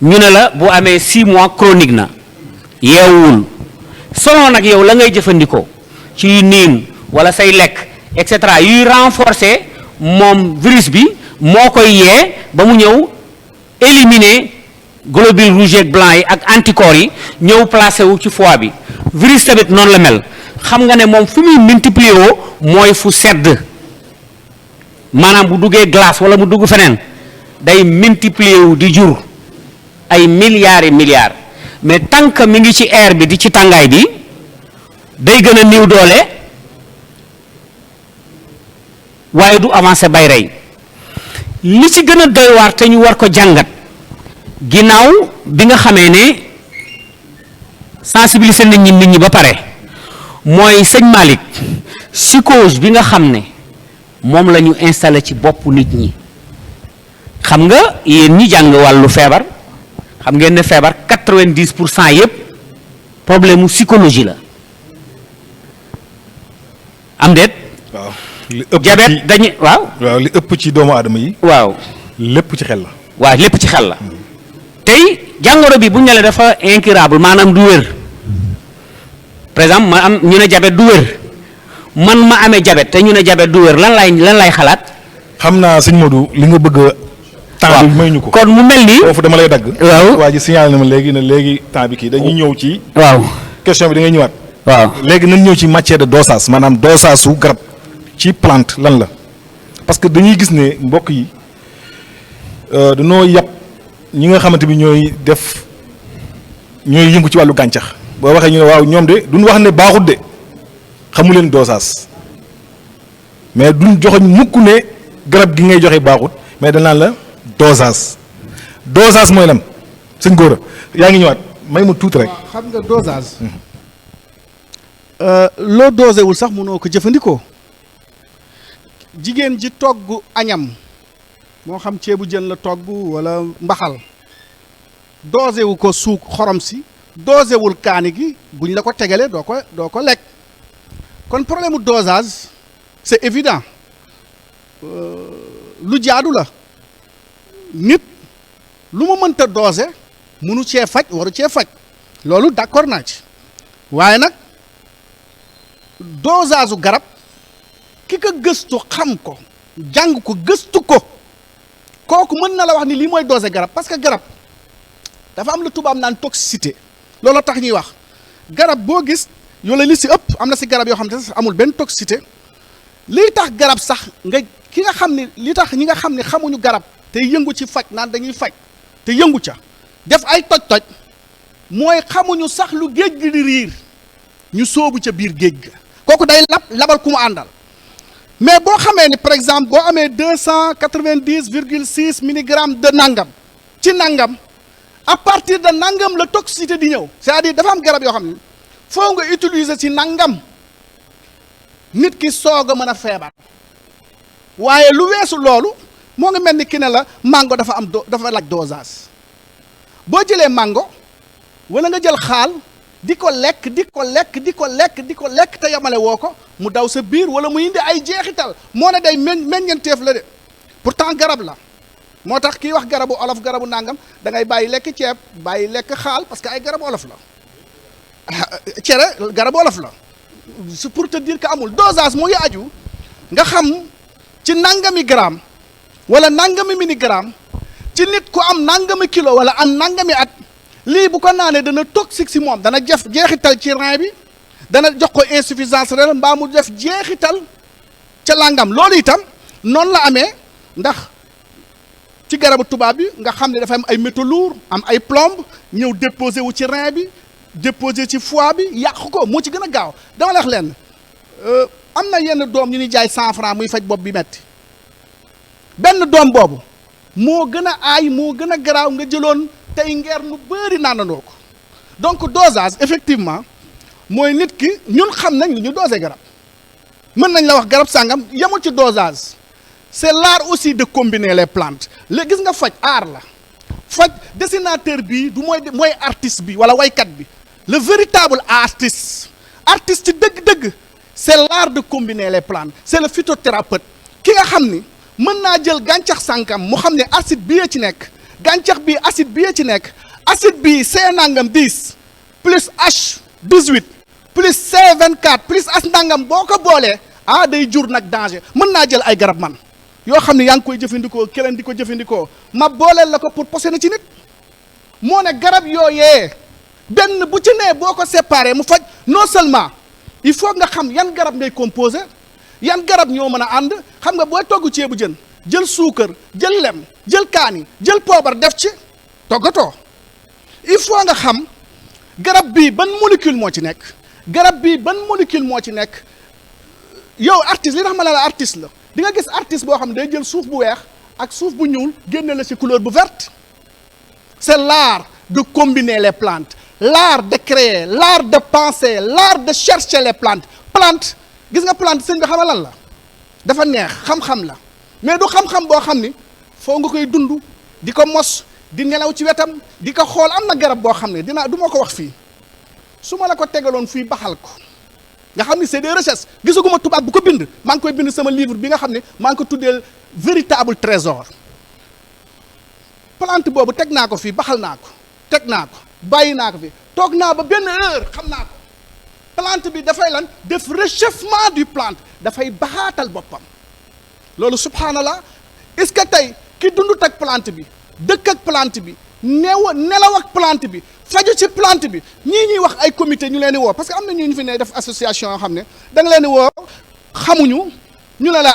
ñu ne la bu amee 6 mois chronique na yeewul selon nag yow la ngay jëfandikoo ci niin wala say lekk et cetera yuy renforcer moom virus bi moo koy yee ba mu ñëw éliminer globules rouges et blancs yi ak anticorps yi ñëw placé wu ci foie bi. virus tamit noonu la mel xam nga ne moom fu muy multiplier woo mooy fu sedd maanaam bu duggee glace wala mu dugg feneen day multiplier wu di jur ay milliards et milliards mais tant que mi ngi ci air bi di ci tàngaay bi day gën a néew doole waaye du avancer bay rey li ci gën a doy waar te ñu war ko jàngat ginnaaw bi nga xamee ne sensibiliser nit ñi ba pare mooy sëñ Malick psychose bi nga xam ne moom la ñu installé ci boppu nit ñi xam nga yéen ñi jàng wàllu feebar xam ngeen ne feebar 90% yëpp problème mu psychologie la am déet. waaw li ëpp jabet dañu waaw li ëpp ci doomu aadama yi. waaw lépp ci xel la. waaw lépp ci xel la tey jàngoro bi bu ñu ne dafa incurable maanaam du wér par exemple ma am ñu ne jabet du wér man ma amee jabet te ñu ne jabet du wér lan lay xalaat. xam naa sëñ Modou li nga bëgg temps bi may ñu ko kon mu mel ni foofu dama lay dagg. waaw waa ji signalé na ma léegi ne léegi temps bi kii dañuy ñëw ci. waaw question bi da ngay ñëwaat. waaw léegi nañ ñëw ci matière de dosage maanaam dosage su garab ci plante lan la parce que dañuy gis ne mbokk yi dañoo yàpp ñi nga xamante bi ñooy yëngu ci wàllu gàncax boo waxee ñu ne waaw ñoom de duñ wax ne baaxut de xamu leen dosage mais duñ joxoñ mukk ne garab gi ngay joxe baaxut mais dañ naan la dosage mooy lan sëñ Gora yaa ngi ñëwaat may ma tuuti rek. xam nga dosage. loo dosé wul sax mënoo ko jëfandikoo jigéen ji togg añam moo xam ceebu jën la togg wala mbaxal dosé wu ko suuk xorom si dosé wul kaani gi buñ la ko tegalee doo ko lekk kon problème mu dosage c'est évident lu jaadu la nit lu ma mënta dosé mënu cee faj waru cee faj loolu d'accord naa ci waaye nag dosage u garab ki ko gëstu xam ko jàng ko gëstu ko kooku mën na la wax ni lii mooy dosé garab parce que garab dafa am lu tubaab naan toxicité loolu tax ñuy wax garab boo gis yoola li si ëpp am na si garab yoo xam ne sax amul benn toxicité lii tax garab sax nga ki nga xam ne li tax ñi nga xam ne xamuñu garab te yëngu ci faj naan dañuy faj te yëngu ca def ay toj-toj mooy xamuñu sax lu géej gi di riir ñu sóobu ca biir géej ga kooku day labal ku mu àndal mais boo xamee ni par exemple boo amee 290,6 milligrammes de nangam ci nangam à partir de nangam la toxicité di ñëw c'est-à-dire dafa am garab yoo xam ne foo nga utiliser ci nangam nit ki soog a mën a feebar waaye lu weesu loolu moo ngi mel ni ki ne la mango dafa dafa laaj dosage boo jëlee mango wala nga jël xaal di ko lekk te yamale woo ko mu daw sa biir wala mu indi ay jeexital moo ne day meññeenteef la de pourtant garab la moo tax kii wax garabu olof garabu nangam da ngay bàyyi lekk ceeb bàyyi lekk xaal parce que ay garabu olof la cere garabu olof la c'est pour te dire que amul dosage moo ngi aju nga xam ci nangami gramme wala nangami milligramme ci nit ku am nangami kilo wala am nangami at lii bu ko naanee dana toxique si moom dana jeexital ci rein bi dana jox ko insuffisance rénale mbaa mu def jeexital ca langam loolu itam noonu la amee ndax ci garabu tubaab bi nga xam ne dafa am ay métaux lourds am ay plomb ñëw déposé wu ci rein bi déposé ci foie bi yàq ko moo ci gën a gaaw dama la wax leen am na yenn doom ñu ni jaay 100 francs muy faj bopp bi metti benn doom boobu moo gën a aay moo gën a garaaw nga jëloon tey ngeer nu bëri naanandoo ko donc dosage effectivement mooy nit ki ñun xam nañ ñu dosé garab mën nañ la wax garab sàngam yemul ci dosage c'est l'art aussi de combiner les plantes léegi gis nga faj art la faj dessinateur bi du mooy artiste bi wala waykat bi le véritable artiste ci dëgg-dëgg c'est l'art de combiner les plantes c'est le phytothérapeute ki nga xam ni mën naa jël gàncax sànkam mu xam ne acide bi ci nekk gàncax bi acide bi ci nekk acide bi C nangam 10 plus H 18 plus C 24 plus H nangam boo ko boolee day jur nag danger mën naa jël ay garab man yoo xam ne yaa ngi koy jëfandikoo keneen di ko jëfandikoo ma booleel la ko pour posé na ci nit moo ne garab yooyee benn bu ci nee boo ko séparé mu faj non seulement il faut nga xam yan garab ngay composé yan garab ñoo mën a ànd xam nga booy togg ceebu jën jël suukar jël lem jël kaani jël poobar def ci toggatoo il faut nga xam garab bii ban molécule moo ci nekk garab bii ban molécule moo ci nekk yow artiste li tax ma ne la artiste la di nga gis artiste boo xam ne day jël suuf bu weex ak suuf bu ñuul génne la ci couleur bu verte c'est l'art de combiner les plantes l'art de créer l'art de penser l'art de chercher les plantes gis nga plante sëñ bi xamal lan la dafa neex xam-xam la mais du xam-xam boo xam ni foo nga koy dund di ko mos di nelaw ci wetam di ko xool am na garab boo xam ne du ma ko wax fii su ma la ko tegaloon fii baxal ko nga xam ni c'est des recherches gisaguma tubaab bu ko bind maa ngi koy bind sama livre bi nga xam ne maa ngi ko tuddee véritable trésor plante boobu teg naa ko fii baxal naa ko teg naa ko bàyyi naa ko fi toog naa ba benn heure xam naa ko plante bi dafay lan def réchauffement du plante dafay baxaatal boppam loolu subhanallah est-ce que tey ki dundut ak plante bi dëkk ak plante bi nelaw ak plante bi faju ci plante bi ñii ñuy wax ay comité ñu leen di woo parce que am na ñu fi ne def association yoo xam ne da nga leen di woo xamuñu ñu ne la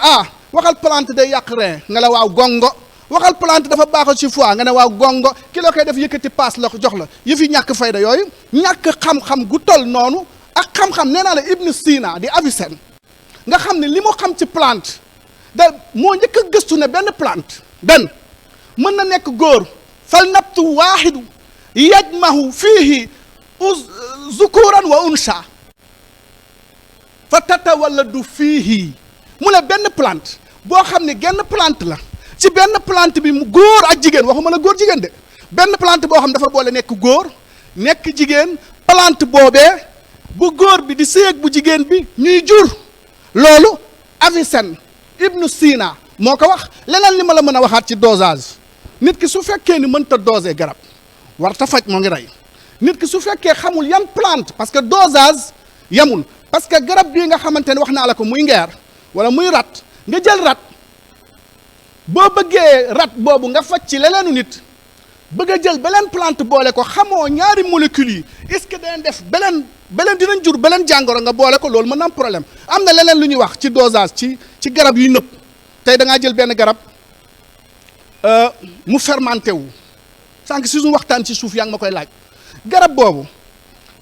waxal plante day yàq rein nga la waaw gongo waxal plante dafa baaxal ci foie nga ne waaw gongo ki la koy def yëkkati paas la jox la yëfi ñàkk fayda yooyu ñàkk xam-xam gu toll noonu ak xam-xam nee naa la Ibn Sina di Avicenne nga xam ne li mu xam ci plante da moo njëkk a gëstu ne benn plante mën na nekk góor fal nabtu waaxidu yajmahu fiihi zukuran wa unsa fa tatawalladu fiihi mu ne benn plante boo xam ne genn plante la ci benn plante bi mu góor ak jigéen waxuma la góor jigéen de benn plante boo xam dafa boole nekk góor nekk jigéen plante boobee bu góor bi di séeg bu jigéen bi ñuy jur loolu Avicenne Ibn Sina moo ko wax leneen li ma la mën a waxaat ci dosage nit ki su fekkee ni mënta doser garab war ta faj moo ngi rey nit ki su fekkee xamul yan plante parce que dosage yamul parce que garab bii nga xamante ne wax naa la ko muy ngeer wala muy rat nga jël rat boo bëggee rat boobu nga faj ci leneenu nit bëgg a jël beneen plante boole ko xamoo ñaari molécules yi est-ce que dañ def beneen dinañ jur beneen jàngoro nga boole ko loolu mën na am problème am na leneen lu ñuy wax ci dosage ci garab yuy nëpp tey da ngaa jël benn garab mu fermenté wu sànq si suñu waxtaan ci suuf yaa ngi ma koy laaj garab boobu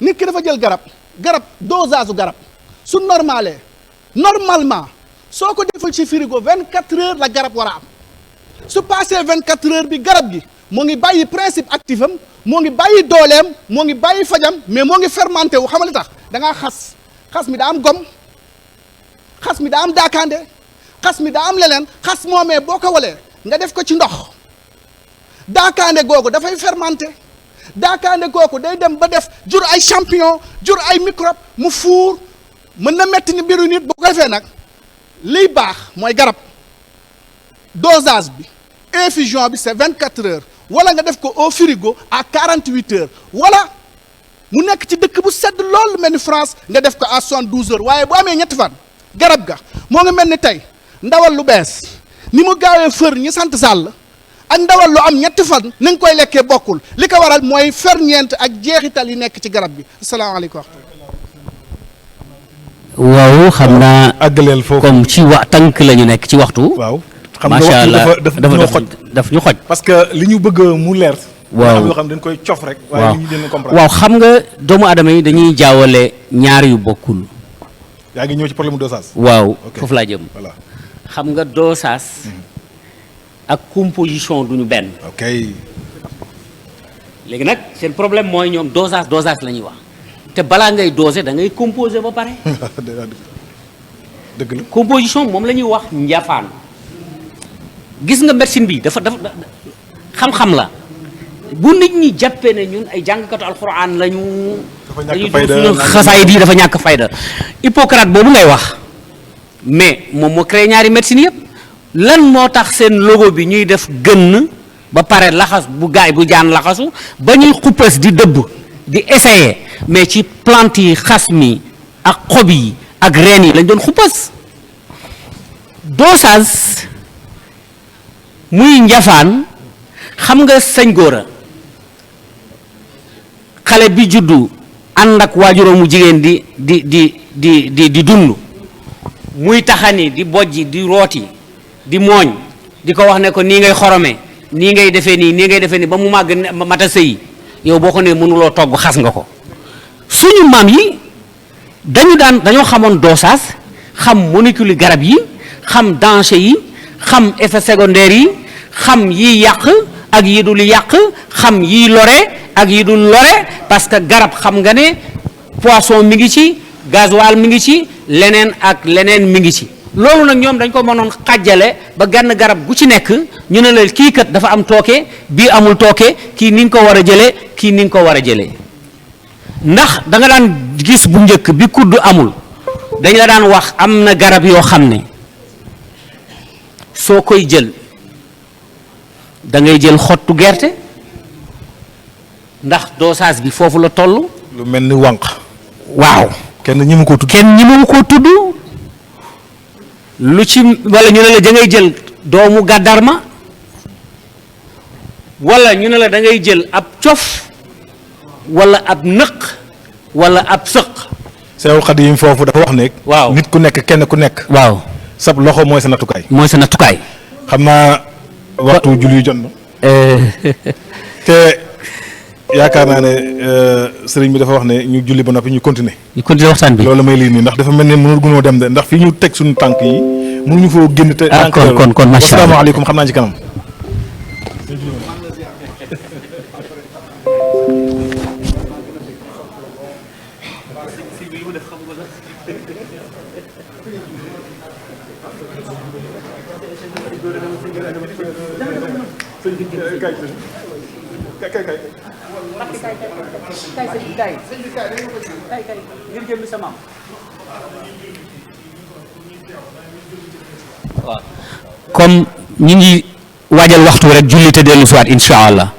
nit ki dafa jël garab dosage u garab su normalement soo ko defal ci frigo 24 heures la garab war a am su passé 24 heures bi garab gi moo ngi bàyyi principe actif am moo ngi bàyyi dooleem moo ngi bàyyi fajam mais moo ngi fermenté wu xamali tax da ngaa xas mi daa am gom xas mi daa am daakaande xas mi daa am leneen xas moomee boo ko walee nga def ko ci ndox daakaande googu dafay fermenté daakaande googu day dem ba def jur ay champignon jur ay microbe mu fuur mën na metti ni mbiru nit boo ko defee nag liy baax mooy garab dosage bi infusion bi c'est 24 heures wala nga def ko au frigo à 48 heures wala mu nekk ci dëkk bu sedd lool mel ni France nga def ko à 72 heures waaye bu amee ñetti fan garab ga moo ngi mel ni tey ndawal lu bees ni mu gaawee fër ñi sant Sall ak ndawal lu am ñetti fan ni nga koy lekkee bokkul li ko waral mooy ferñeent ak jeexital yi nekk ci garab bi asalaamaaleykum. waaw xam naa àggaleel foofu comme ci tànk la ñu nekk ci waxtu. waaw xam nga macha allah daf ñu xoj parce que li ñu bëgg mu leer. waaw yoo xam dañ koy cof rek. waaye li ñu dina comprendre. waaw xam nga doomu aadama yi dañuy jaawale ñaar yu bokkul. yaa ngi ñëw ci problème dosage. waaw foofu laa jëm. voilà xam nga dosage ak composition duñu benn. ok. léegi nag seen problème mooy ñoom dosage la ñuy wax te balaa ngay doser da ngay composer ba pare. dëgg la composition moom la ñuy wax njafaan. gis nga médecine bi dafa xam-xam la bu nit ñi jàppee ne ñun ay jàngkatu alxuraan lañu. dañuy suñu xasaay di dafa ñàkk fayda. Hippocrate boobu ngay wax mais moom moo créé ñaari médecine yëpp lan moo tax seen logo bi ñuy def gënn ba pare laxas bu gaay bu jaan laxasu ba ñuy xuppas di dëbb di essayer mais ci plante yi xas mi ak xob yi ak reen yi lañ doon xuppas dosage muy njafaan xam nga sëñ góora xale bi juddu ànd ak waajuróom mu jigéen di dund muy taxani di bojji di rooti di mooñ di ko wax ne ko nii ngay xorome nii ngay defee nii ba mu màgg mata sëyi yow boo ko ne mënuloo togg xas nga ko suñu maam yi dañoo xamoon dosage xam molécule garab yi xam danger yi xam effet secondaire yi xam yi yàq ak yi dul yàq xam yi lore ak yi dul lore parce que garab xam nga ne poisson mi ngi ci gasoil mi ngi ci leneen ak leneen mi ngi ci loolu nag ñoom dañ ko mënoon xàjjale ba gann garab gu ci nekk ñu ne la kii kat dafa am tooke bii amul tooke kii ni nga ko war a jëlee kii ni nga ko war a jëlee ndax da nga daan gis bu njëkk bi kudd amul dañ la daan wax am na garab yoo xam ne soo koy jël da ngay jël xottu gerte ndax dosage bi foofu la toll. lu mel ni wànq. waaw kenn ñi mu ko tudd. kenn ñi mu ko tudd lu ci wala ñu ne la da ngay jël doomu gàddarma wala ñu ne la da ngay jël ab cof wala ab nëq wala ab sëq. Seexul Xadiim foofu dafa wax ne. waaw nit ku nekk kenn ku nekk. waaw sab loxo mooy sa nattukaay. mooy sa nattukaay. xam naa waxtu julli jot na. te yaakaar naa ne sëriñ bi dafa wax ne ñu julli ba noppi ñu continuer. ñu continuer waxtaan bi. loolu may lii nii ndax dafa mel ne mënul gunoo dem de ndax fii ñu teg suñu tànk yi mënuñu foo génn te. ah kon macha allah asalaamaaleykum xam naa ci kanam. comme ñi ngi waajal waxtu rek julli te dellu siwaat insha allah.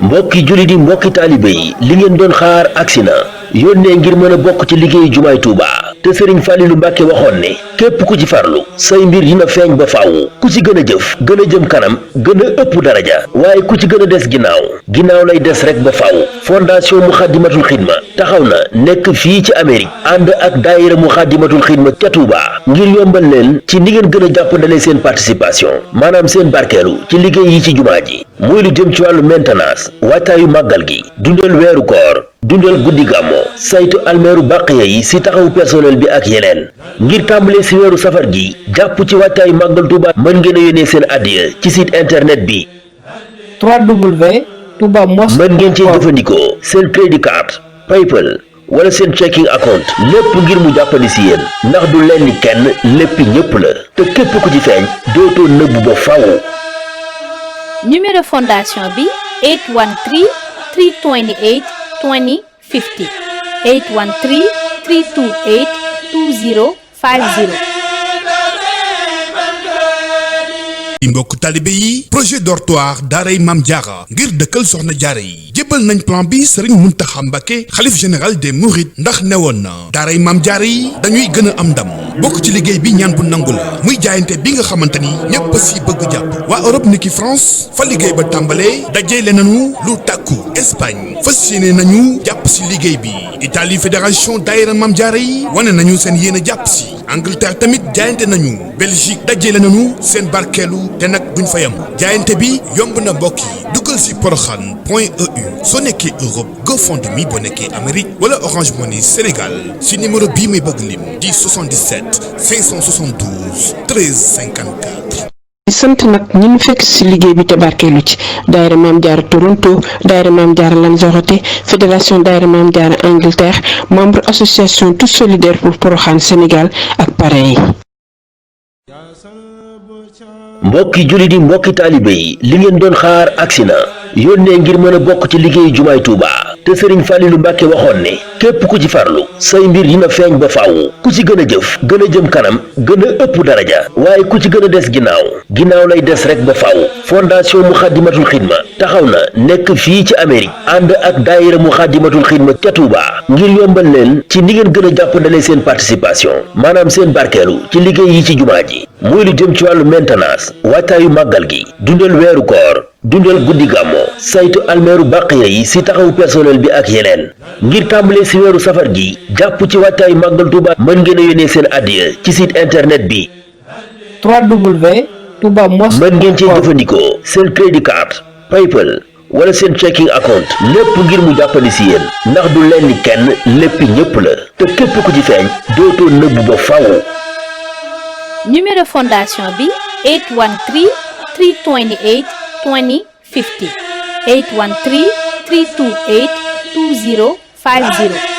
mbokki jullit yi mbokki taalibe yi li ngeen doon xaar agsi na yónnee ngir mën a bokk ci liggéeyu jumaay Tuuba te Sëriñ Fàllilu Mbàkke waxoon ne képp ku ci farlu say mbir dina feeñ ba faaw ku ci gën a jëf gën a jëm kanam gën a ëpp daraja waaye ku ci gën a des ginnaaw lay des rek ba faaw. fondation Muxaddamatul Xidma taxaw na nekk fii ci Amérique ànd ak daayira Muxaddamatul Xidma ca Tuuba ngir yombal leen ci ni ngeen gën a jàppandalee seen participation maanaam seen barkeelu ci liggéey yi ci jumaa ji muy lu jëm ci wàllu maintenance waajtaayu màggal gi dundal weeru koor dundal guddi gàmmo saytu almeeru bàqiya yi si taxawu personnel bi ak yeneen ngir tàmbalee si weeru safar gi jàpp ci waajtaayu màggal Tuuba mën ngeen a yónnee seen addiya ci site internet bi www.toubamosque.com mën ngeen cee jëfandikoo seen crédit card PayPal wala seen checking account lépp ngir mu jàppandi si yéen ndax du leen ni kenn lépp ñépp la te képp ku ci feeñ dootoo nëbbu ba faaw. numéro fondation bi 813 328 20 50 813 328 20 50. mbokk talibé yi projet dortoir daaray Maam Jaara ngir dëkkal soxna jaara yi jébbal nañ plan bi Serigne Mountakha Mbacké xalif général des Mourides ndax newoon na daaray Maam Jaara yi dañuy gën a am ndam bokk ci liggéey bi ñaan bu nangu la muy jaayante bi nga xamante ni ñépp si bëgg jàpp waa Europe niki France fa liggéey ba tàmbalee dajale nañu lu tàkku Espagne fas yéene nañu jàpp si liggéey bi Italie fédération daayira Maam Jaara yi wane nañu seen yéene jàpp si Angleterre tamit jaayante nañu Belgique dajale nañu seen barkeelu te nag duñ fa yam jaayante bi yomb na mbokk yi duggal si poroxaan.eu soo nekkee Europe GoFundMe boo nekkee Amérique wala Orange Money Sénégal si numéro bii may bëgg lim di 77 572 13 54. sant nag ñi mu fekk ci liggéey bi te barkeelu ci daayira Maam Jaara Toronto daayira Maam Jaara Lanzarote fédération daayira Maam Jaara Angleterre membre association tous solidaires pour Porokhane Sénégal ak parrain yi. mbokki jullit yi mbokki taalibe yi li ngeen doon xaar agsi na yónnee ngir mën a bokk ci liggéeyu jumaay Tuuba te Sëriñ Fàllilu Mbàkke waxoon ne képp ku ci farlu say mbir dina feeñ ba faaw ku ci gën a jëf gën a jëm kanam gën a ëpp daraja waaye ku ci gën a des ginnaaw lay des rek ba faaw. fondation Muxaddamatul Xidma taxaw na nekk fii ci Amérique ànd ak daayira Muxaddamatul Xidma ca Tuuba ngir yombal leen ci ni ngeen gën a jàppandalee seen participation maanaam seen barkeelu ci liggéey yi ci jumaa ji muy lu jëm ci wàllu maintenance waajtaayu màggal gi dundal weeru koor dundal guddi gàmmo saytu almeeru bàqiya yi si taxawu personnel bi ak yeneen ngir tàmbalee si weeru safar gi jàpp ci waajtaayu màggal Touba mën ngeen a yónnee seen addiya ci site internet bi www.toubamos mën ngeen cee jëfandikoo seen crédit card PayPal wala seen checking account lépp ngir mu jàppandi si yéen ndax du leen ni kenn lépp ñëpp la te képp ku ci feeñ dootoo nëbbu ba faaw. numéro fondation bi 813 328 20 50 813 328 20 50.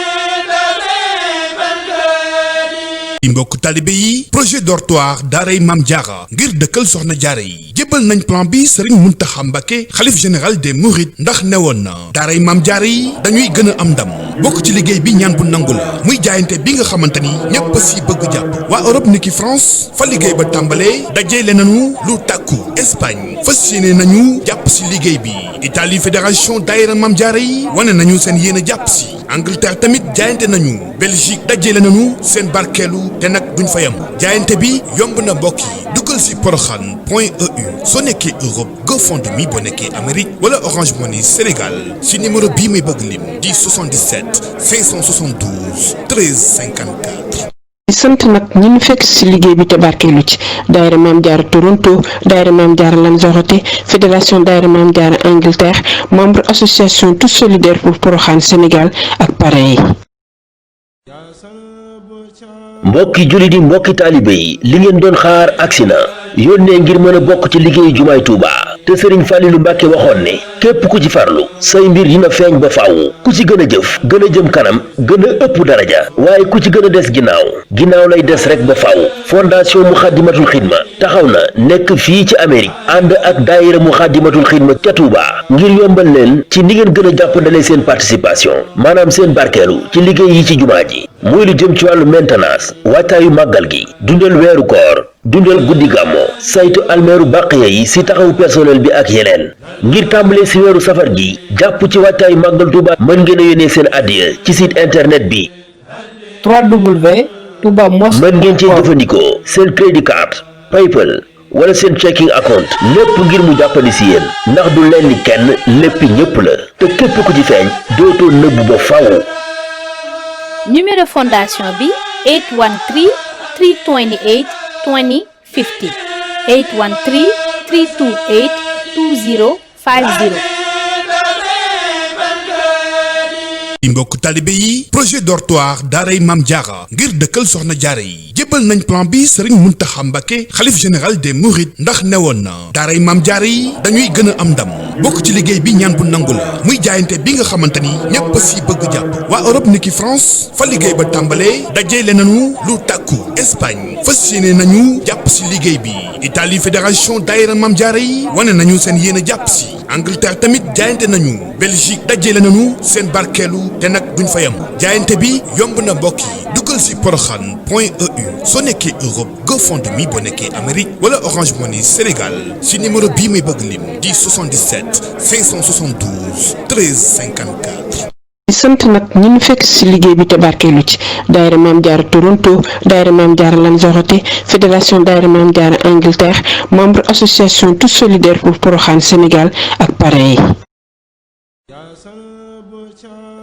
mbokk talibé yi projet dortoir daaray Maam Jaara ngir dëkkal soxna jaara yi jébbal nañ plan bi Serigne Mountakha Mbacké xalif général des Mourides ndax newoon na daaray Maam Jaara yi dañuy gën a am ndam bokk ci liggéey bi ñaan bu nangu la muy jaayante bi nga xamante ni ñépp si bëgg jàpp waa Europe niki France fa liggéey ba tàmbalee dajeele nañu lu tàkku Espagne fas yéene nañu jàpp si liggéey bi Italie fédération daayira Maam Jaara yi wane nañu seen yéene jàpp si Angleterre tamit jaayante nañu Belgique dajeele nañu seen barkeelu te nag duñ fa yam jaayante bi yomb na mbokk yi duggal si poroxaan.eu soo nekkee Europe GoFundMe boo nekkee Amérique wala Orange Money Sénégal si numéro bii may bëgg lim di 77 572 13 54. sant nag ñi ñu fekk ci liggéey bi te barkeelu ci daayira Maam Jaara Toronto daayira Maam Jaara Lanzarote fédération daayira Maam Jaara Angleterre membre association tous solidaires pour Porokhane Sénégal ak parrain yi. mbokki jullit yi mbokki taalibe yi li ngeen doon xaar agsi na yónnee ngir mën a bokk ci liggéeyu jumaay Touba te Serigne Fallilou Mbacké waxoon ne képp ku ci farlu say mbir dina feeñ ba faaw ku ci gën a jëf gën a jëm kanam gën a ëpp daraja waaye ku ci gën a des ginnaaw lay des rek ba faaw. fondation Muxaddamatul Xidma taxaw na nekk fii ci Amérique ànd ak daayira Muxaddamatul Xidma ca Touba ngir yombal leen ci ni ngeen gën a jàppandalee seen participation maanaam seen barkeelu ci liggéey yi ci jumaa ji muy lu jëm ci wàllu maintenance waajtaayu màggal gi dundal weeru koor dundal guddi gàmmo saytu almeeru bàqiya yi si taxawu personnel bi ak yeneen ngir tàmbalee si weeru safar gi jàpp ci waajtaayu màggal Touba mën ngeen a yónnee seen addiya ci site internet bi www.toubamos mën ngeen cee jëfandikoo seen crédit card PayPal wala seen checking account lépp ngir mu jàppandi si yéen ndax du leen ni kenn lépp ñëpp la te képp ku ci feeñ dootoo nëbbu ba faaw. numéro fondation bi 813 328 20 50 813 328 20 50. mbokk talibé yi projet dortoir daaray Maam Jaara ngir dëkkal soxna jaara yi jébbal nañ plan bi Serigne Mountakha Mbacké xalif général des Mourides ndax newoon na daaray Maam Jaara yi dañuy gën a am ndam bokk ci liggéey bi ñaan bu nangu la muy jaayante bi nga xamante ni ñépp si bëgg jàpp waa Europe niki France fa liggéey ba tàmbalee dajeele nañu lu tàkku Espagne fas yéene nañu jàpp si liggéey bi Italie fédération daayira Maam Jaara yi wane nañu seen yéene jàpp si Angleterre tamit jaayante nañu Belgique dajeele nañu seen barkeelu te nag duñ fa yam jaayante bi yomb na mbokk yi duggal si poroxaan.eu soo nekkee Europe GoFundMe boo nekkee Amérique wala Orange Money Sénégal si numéro bii may bëgg lim di 77 572 13 54. sant nag ñi ñu fekk ci liggéey bi te barkeelu ci daayira Maam Jaara Toronto daayira Maam Jaara Lanzarote fédération daayira Maam Jaara Angleterre membre association tous solidaires pour Porokhane Sénégal ak parrain yi.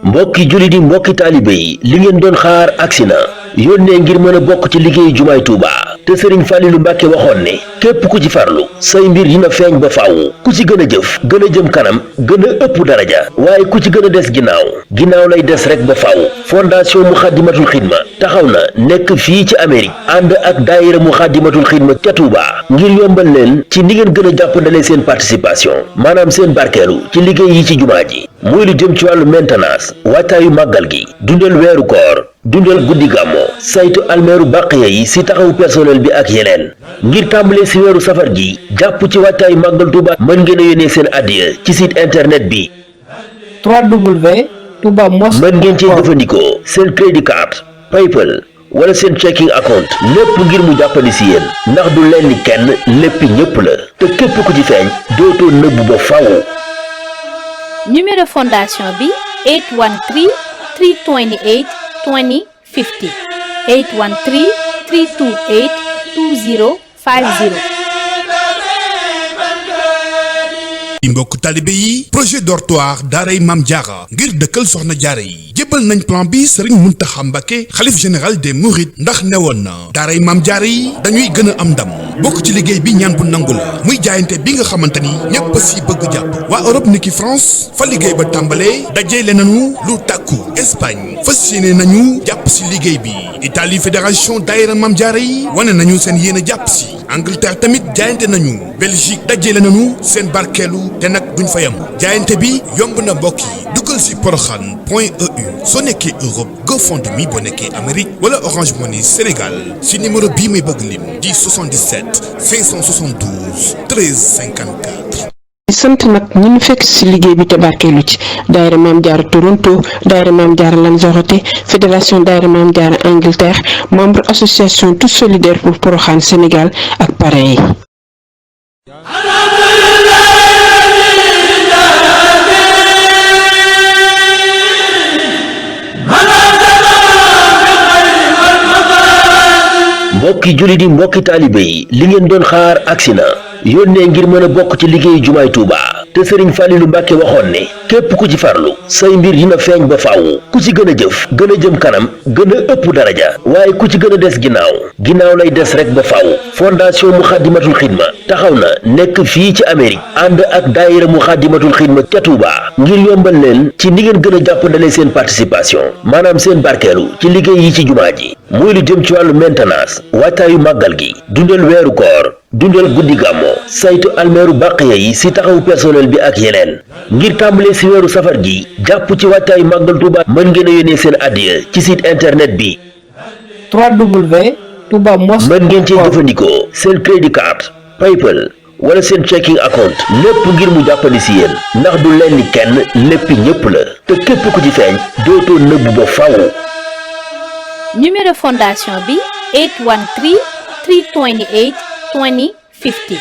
mbokki jullit yi mbokki taalibe yi li ngeen doon xaar agsi na yónnee ngir mën a bokk ci liggéeyu jumaay Touba te Serigne Fallilou Mbacké waxoon ne képp ku ci farlu say mbir dina feeñ ba faaw ku ci gën a jëf gën a jëm kanam gën a ëpp daraja waaye ku ci gën a des ginnaaw lay des rek ba faaw. fondation Muxaddamatul Xidma taxaw na nekk fii ci Amérique ànd ak daayira Muxaddamatul Xidma ca Touba ngir yombal leen ci ni ngeen gën a jàppandalee seen participation maanaam seen barkeelu ci liggéey yi ci jumaa ji muy lu jëm ci wàllu maintenance waajtaayu màggal gi dundal weeru koor dundal guddi gàmmo saytu almeeru bàqiya yi si taxawu personnel bi ak yeneen ngir tàmbalee si weeru safar gi jàpp ci waajtaayu màggal Touba mën ngeen a yónnee seen addiya ci site internet bi www.toubamos mën ngeen cee jëfandikoo seen crédit card PayPal wala seen checking account lépp ngir mu jàppandi si yéen ndax du leen ni kenn lépp ñëpp la te képp ku ci feeñ dootoo nëbbu ba faaw. numéro fondation bi 813 328 20 50 813 328 20 mbokk talibé yi projet dortoir daaray Maam Jaara ngir dëkkal soxna jaara yi jébbal nañ plan bi Serigne Mountakha Mbacké xalif général des Mourides ndax newoon na daaray Maam Jaara yi dañuy gën a am ndam bokk ci liggéey bi ñaan bu nangu la muy jaayante bi nga xamante ni ñépp si bëgg jàpp waa Europe niki France fa liggéey ba tàmbalee dajale nañu lu tàkku Espagne fas yéene nañu jàpp si liggéey bi Italie fédération daayira Maam Jaara yi wane nañu seen yéene jàpp si Angleterre tamit jaayante nañu Belgique dajale nañu seen barkeelu te nag duñ fa yam jaayante bi yomb na mbokk yi duggal si poroxaan.eu soo nekkee Europe GoFundMe boo nekkee Amérique wala Orange Money Sénégal si numéro bii may bëgg lim di 77 572 13 54. sant nag ñi ñu fekk ci liggéey bi te barkeelu ci daayira Maam Jaara Toronto daayira Maam Jaara Lanzarote fédération daayira Maam Jaara Angleterre membre association tous solidaires pour Porokhane Sénégal ak parrain yi. mbokki jullit yi mbokki taalibe yi li ngeen doon xaar agsi na yónnee ngir mën a bokk ci liggéeyu jumaay Tuuba te Sëriñ Fàlilu Mbàkke waxoon ne képp ku ci farlu say mbir dina feeñ ba faaw ku ci gën a jëf gën a jëm kanam gën a ëpp daraja waaye ku ci gën a des ginnaaw lay des rek ba faaw fondation Muxaddamatul Xidma taxaw na nekk fii ci Amérique ànd ak daayira Muxaddamatul Xidma ca Tuuba ngir yombal leen ci ni ngeen gën a jàppandalee seen participation maanaam seen barkeelu ci liggéey yi ci jumaa ji muy lu jëm ci wàllu maintenance waajtaayu màggal gi dundal weeru koor dundal guddi gàmmo saytu almeeru bàqiya yi si taxawu personnel bi ak yeneen ngir tàmbalee si weeru safar gi jàpp ci waajtaayu màggal Tuuba mën ngeen a yónnee seen addiya ci site internet bi www.toubamos mën ngeen cee jëfandikoo seen crédit card PayPal wala seen checking account lépp ngir mu jàppandi si yéen ndax du leen ni kenn léppi ñépp la te képp ku ci feeñ dootoo nëbbu ba faaw. numéro fondation bi 813 328 20 50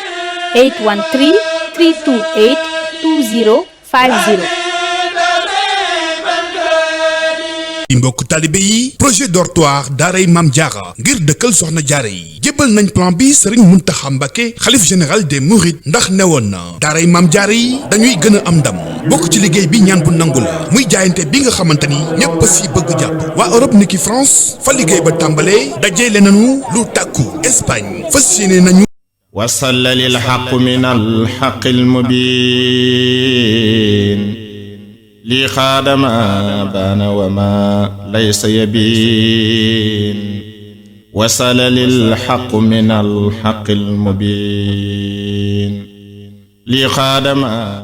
813 328 20 50. mbokk talibé yi projet dortoir daaray Maam Jaara ngir dëkkal soxna jaara yi jébbal nañ plan bi Serigne Mountakha Mbacké xalif général des Mourides ndax newoon na daaray Maam Jaara yi dañuy gën a am ndam bokk ci liggéey bi ñaan bu nangu la muy jaayante bi nga xamante ni ñépp si bëgg jàpp waa Europe niki France fa liggéey ba tàmbalee dajale nañu lu tàkku Espagne fas yéene nañu wasalla lil haqq min al haqqil mubin lii xaadama baana wa ma laysa yabin wasala lil xaq min al xaqil mubin lii xaadama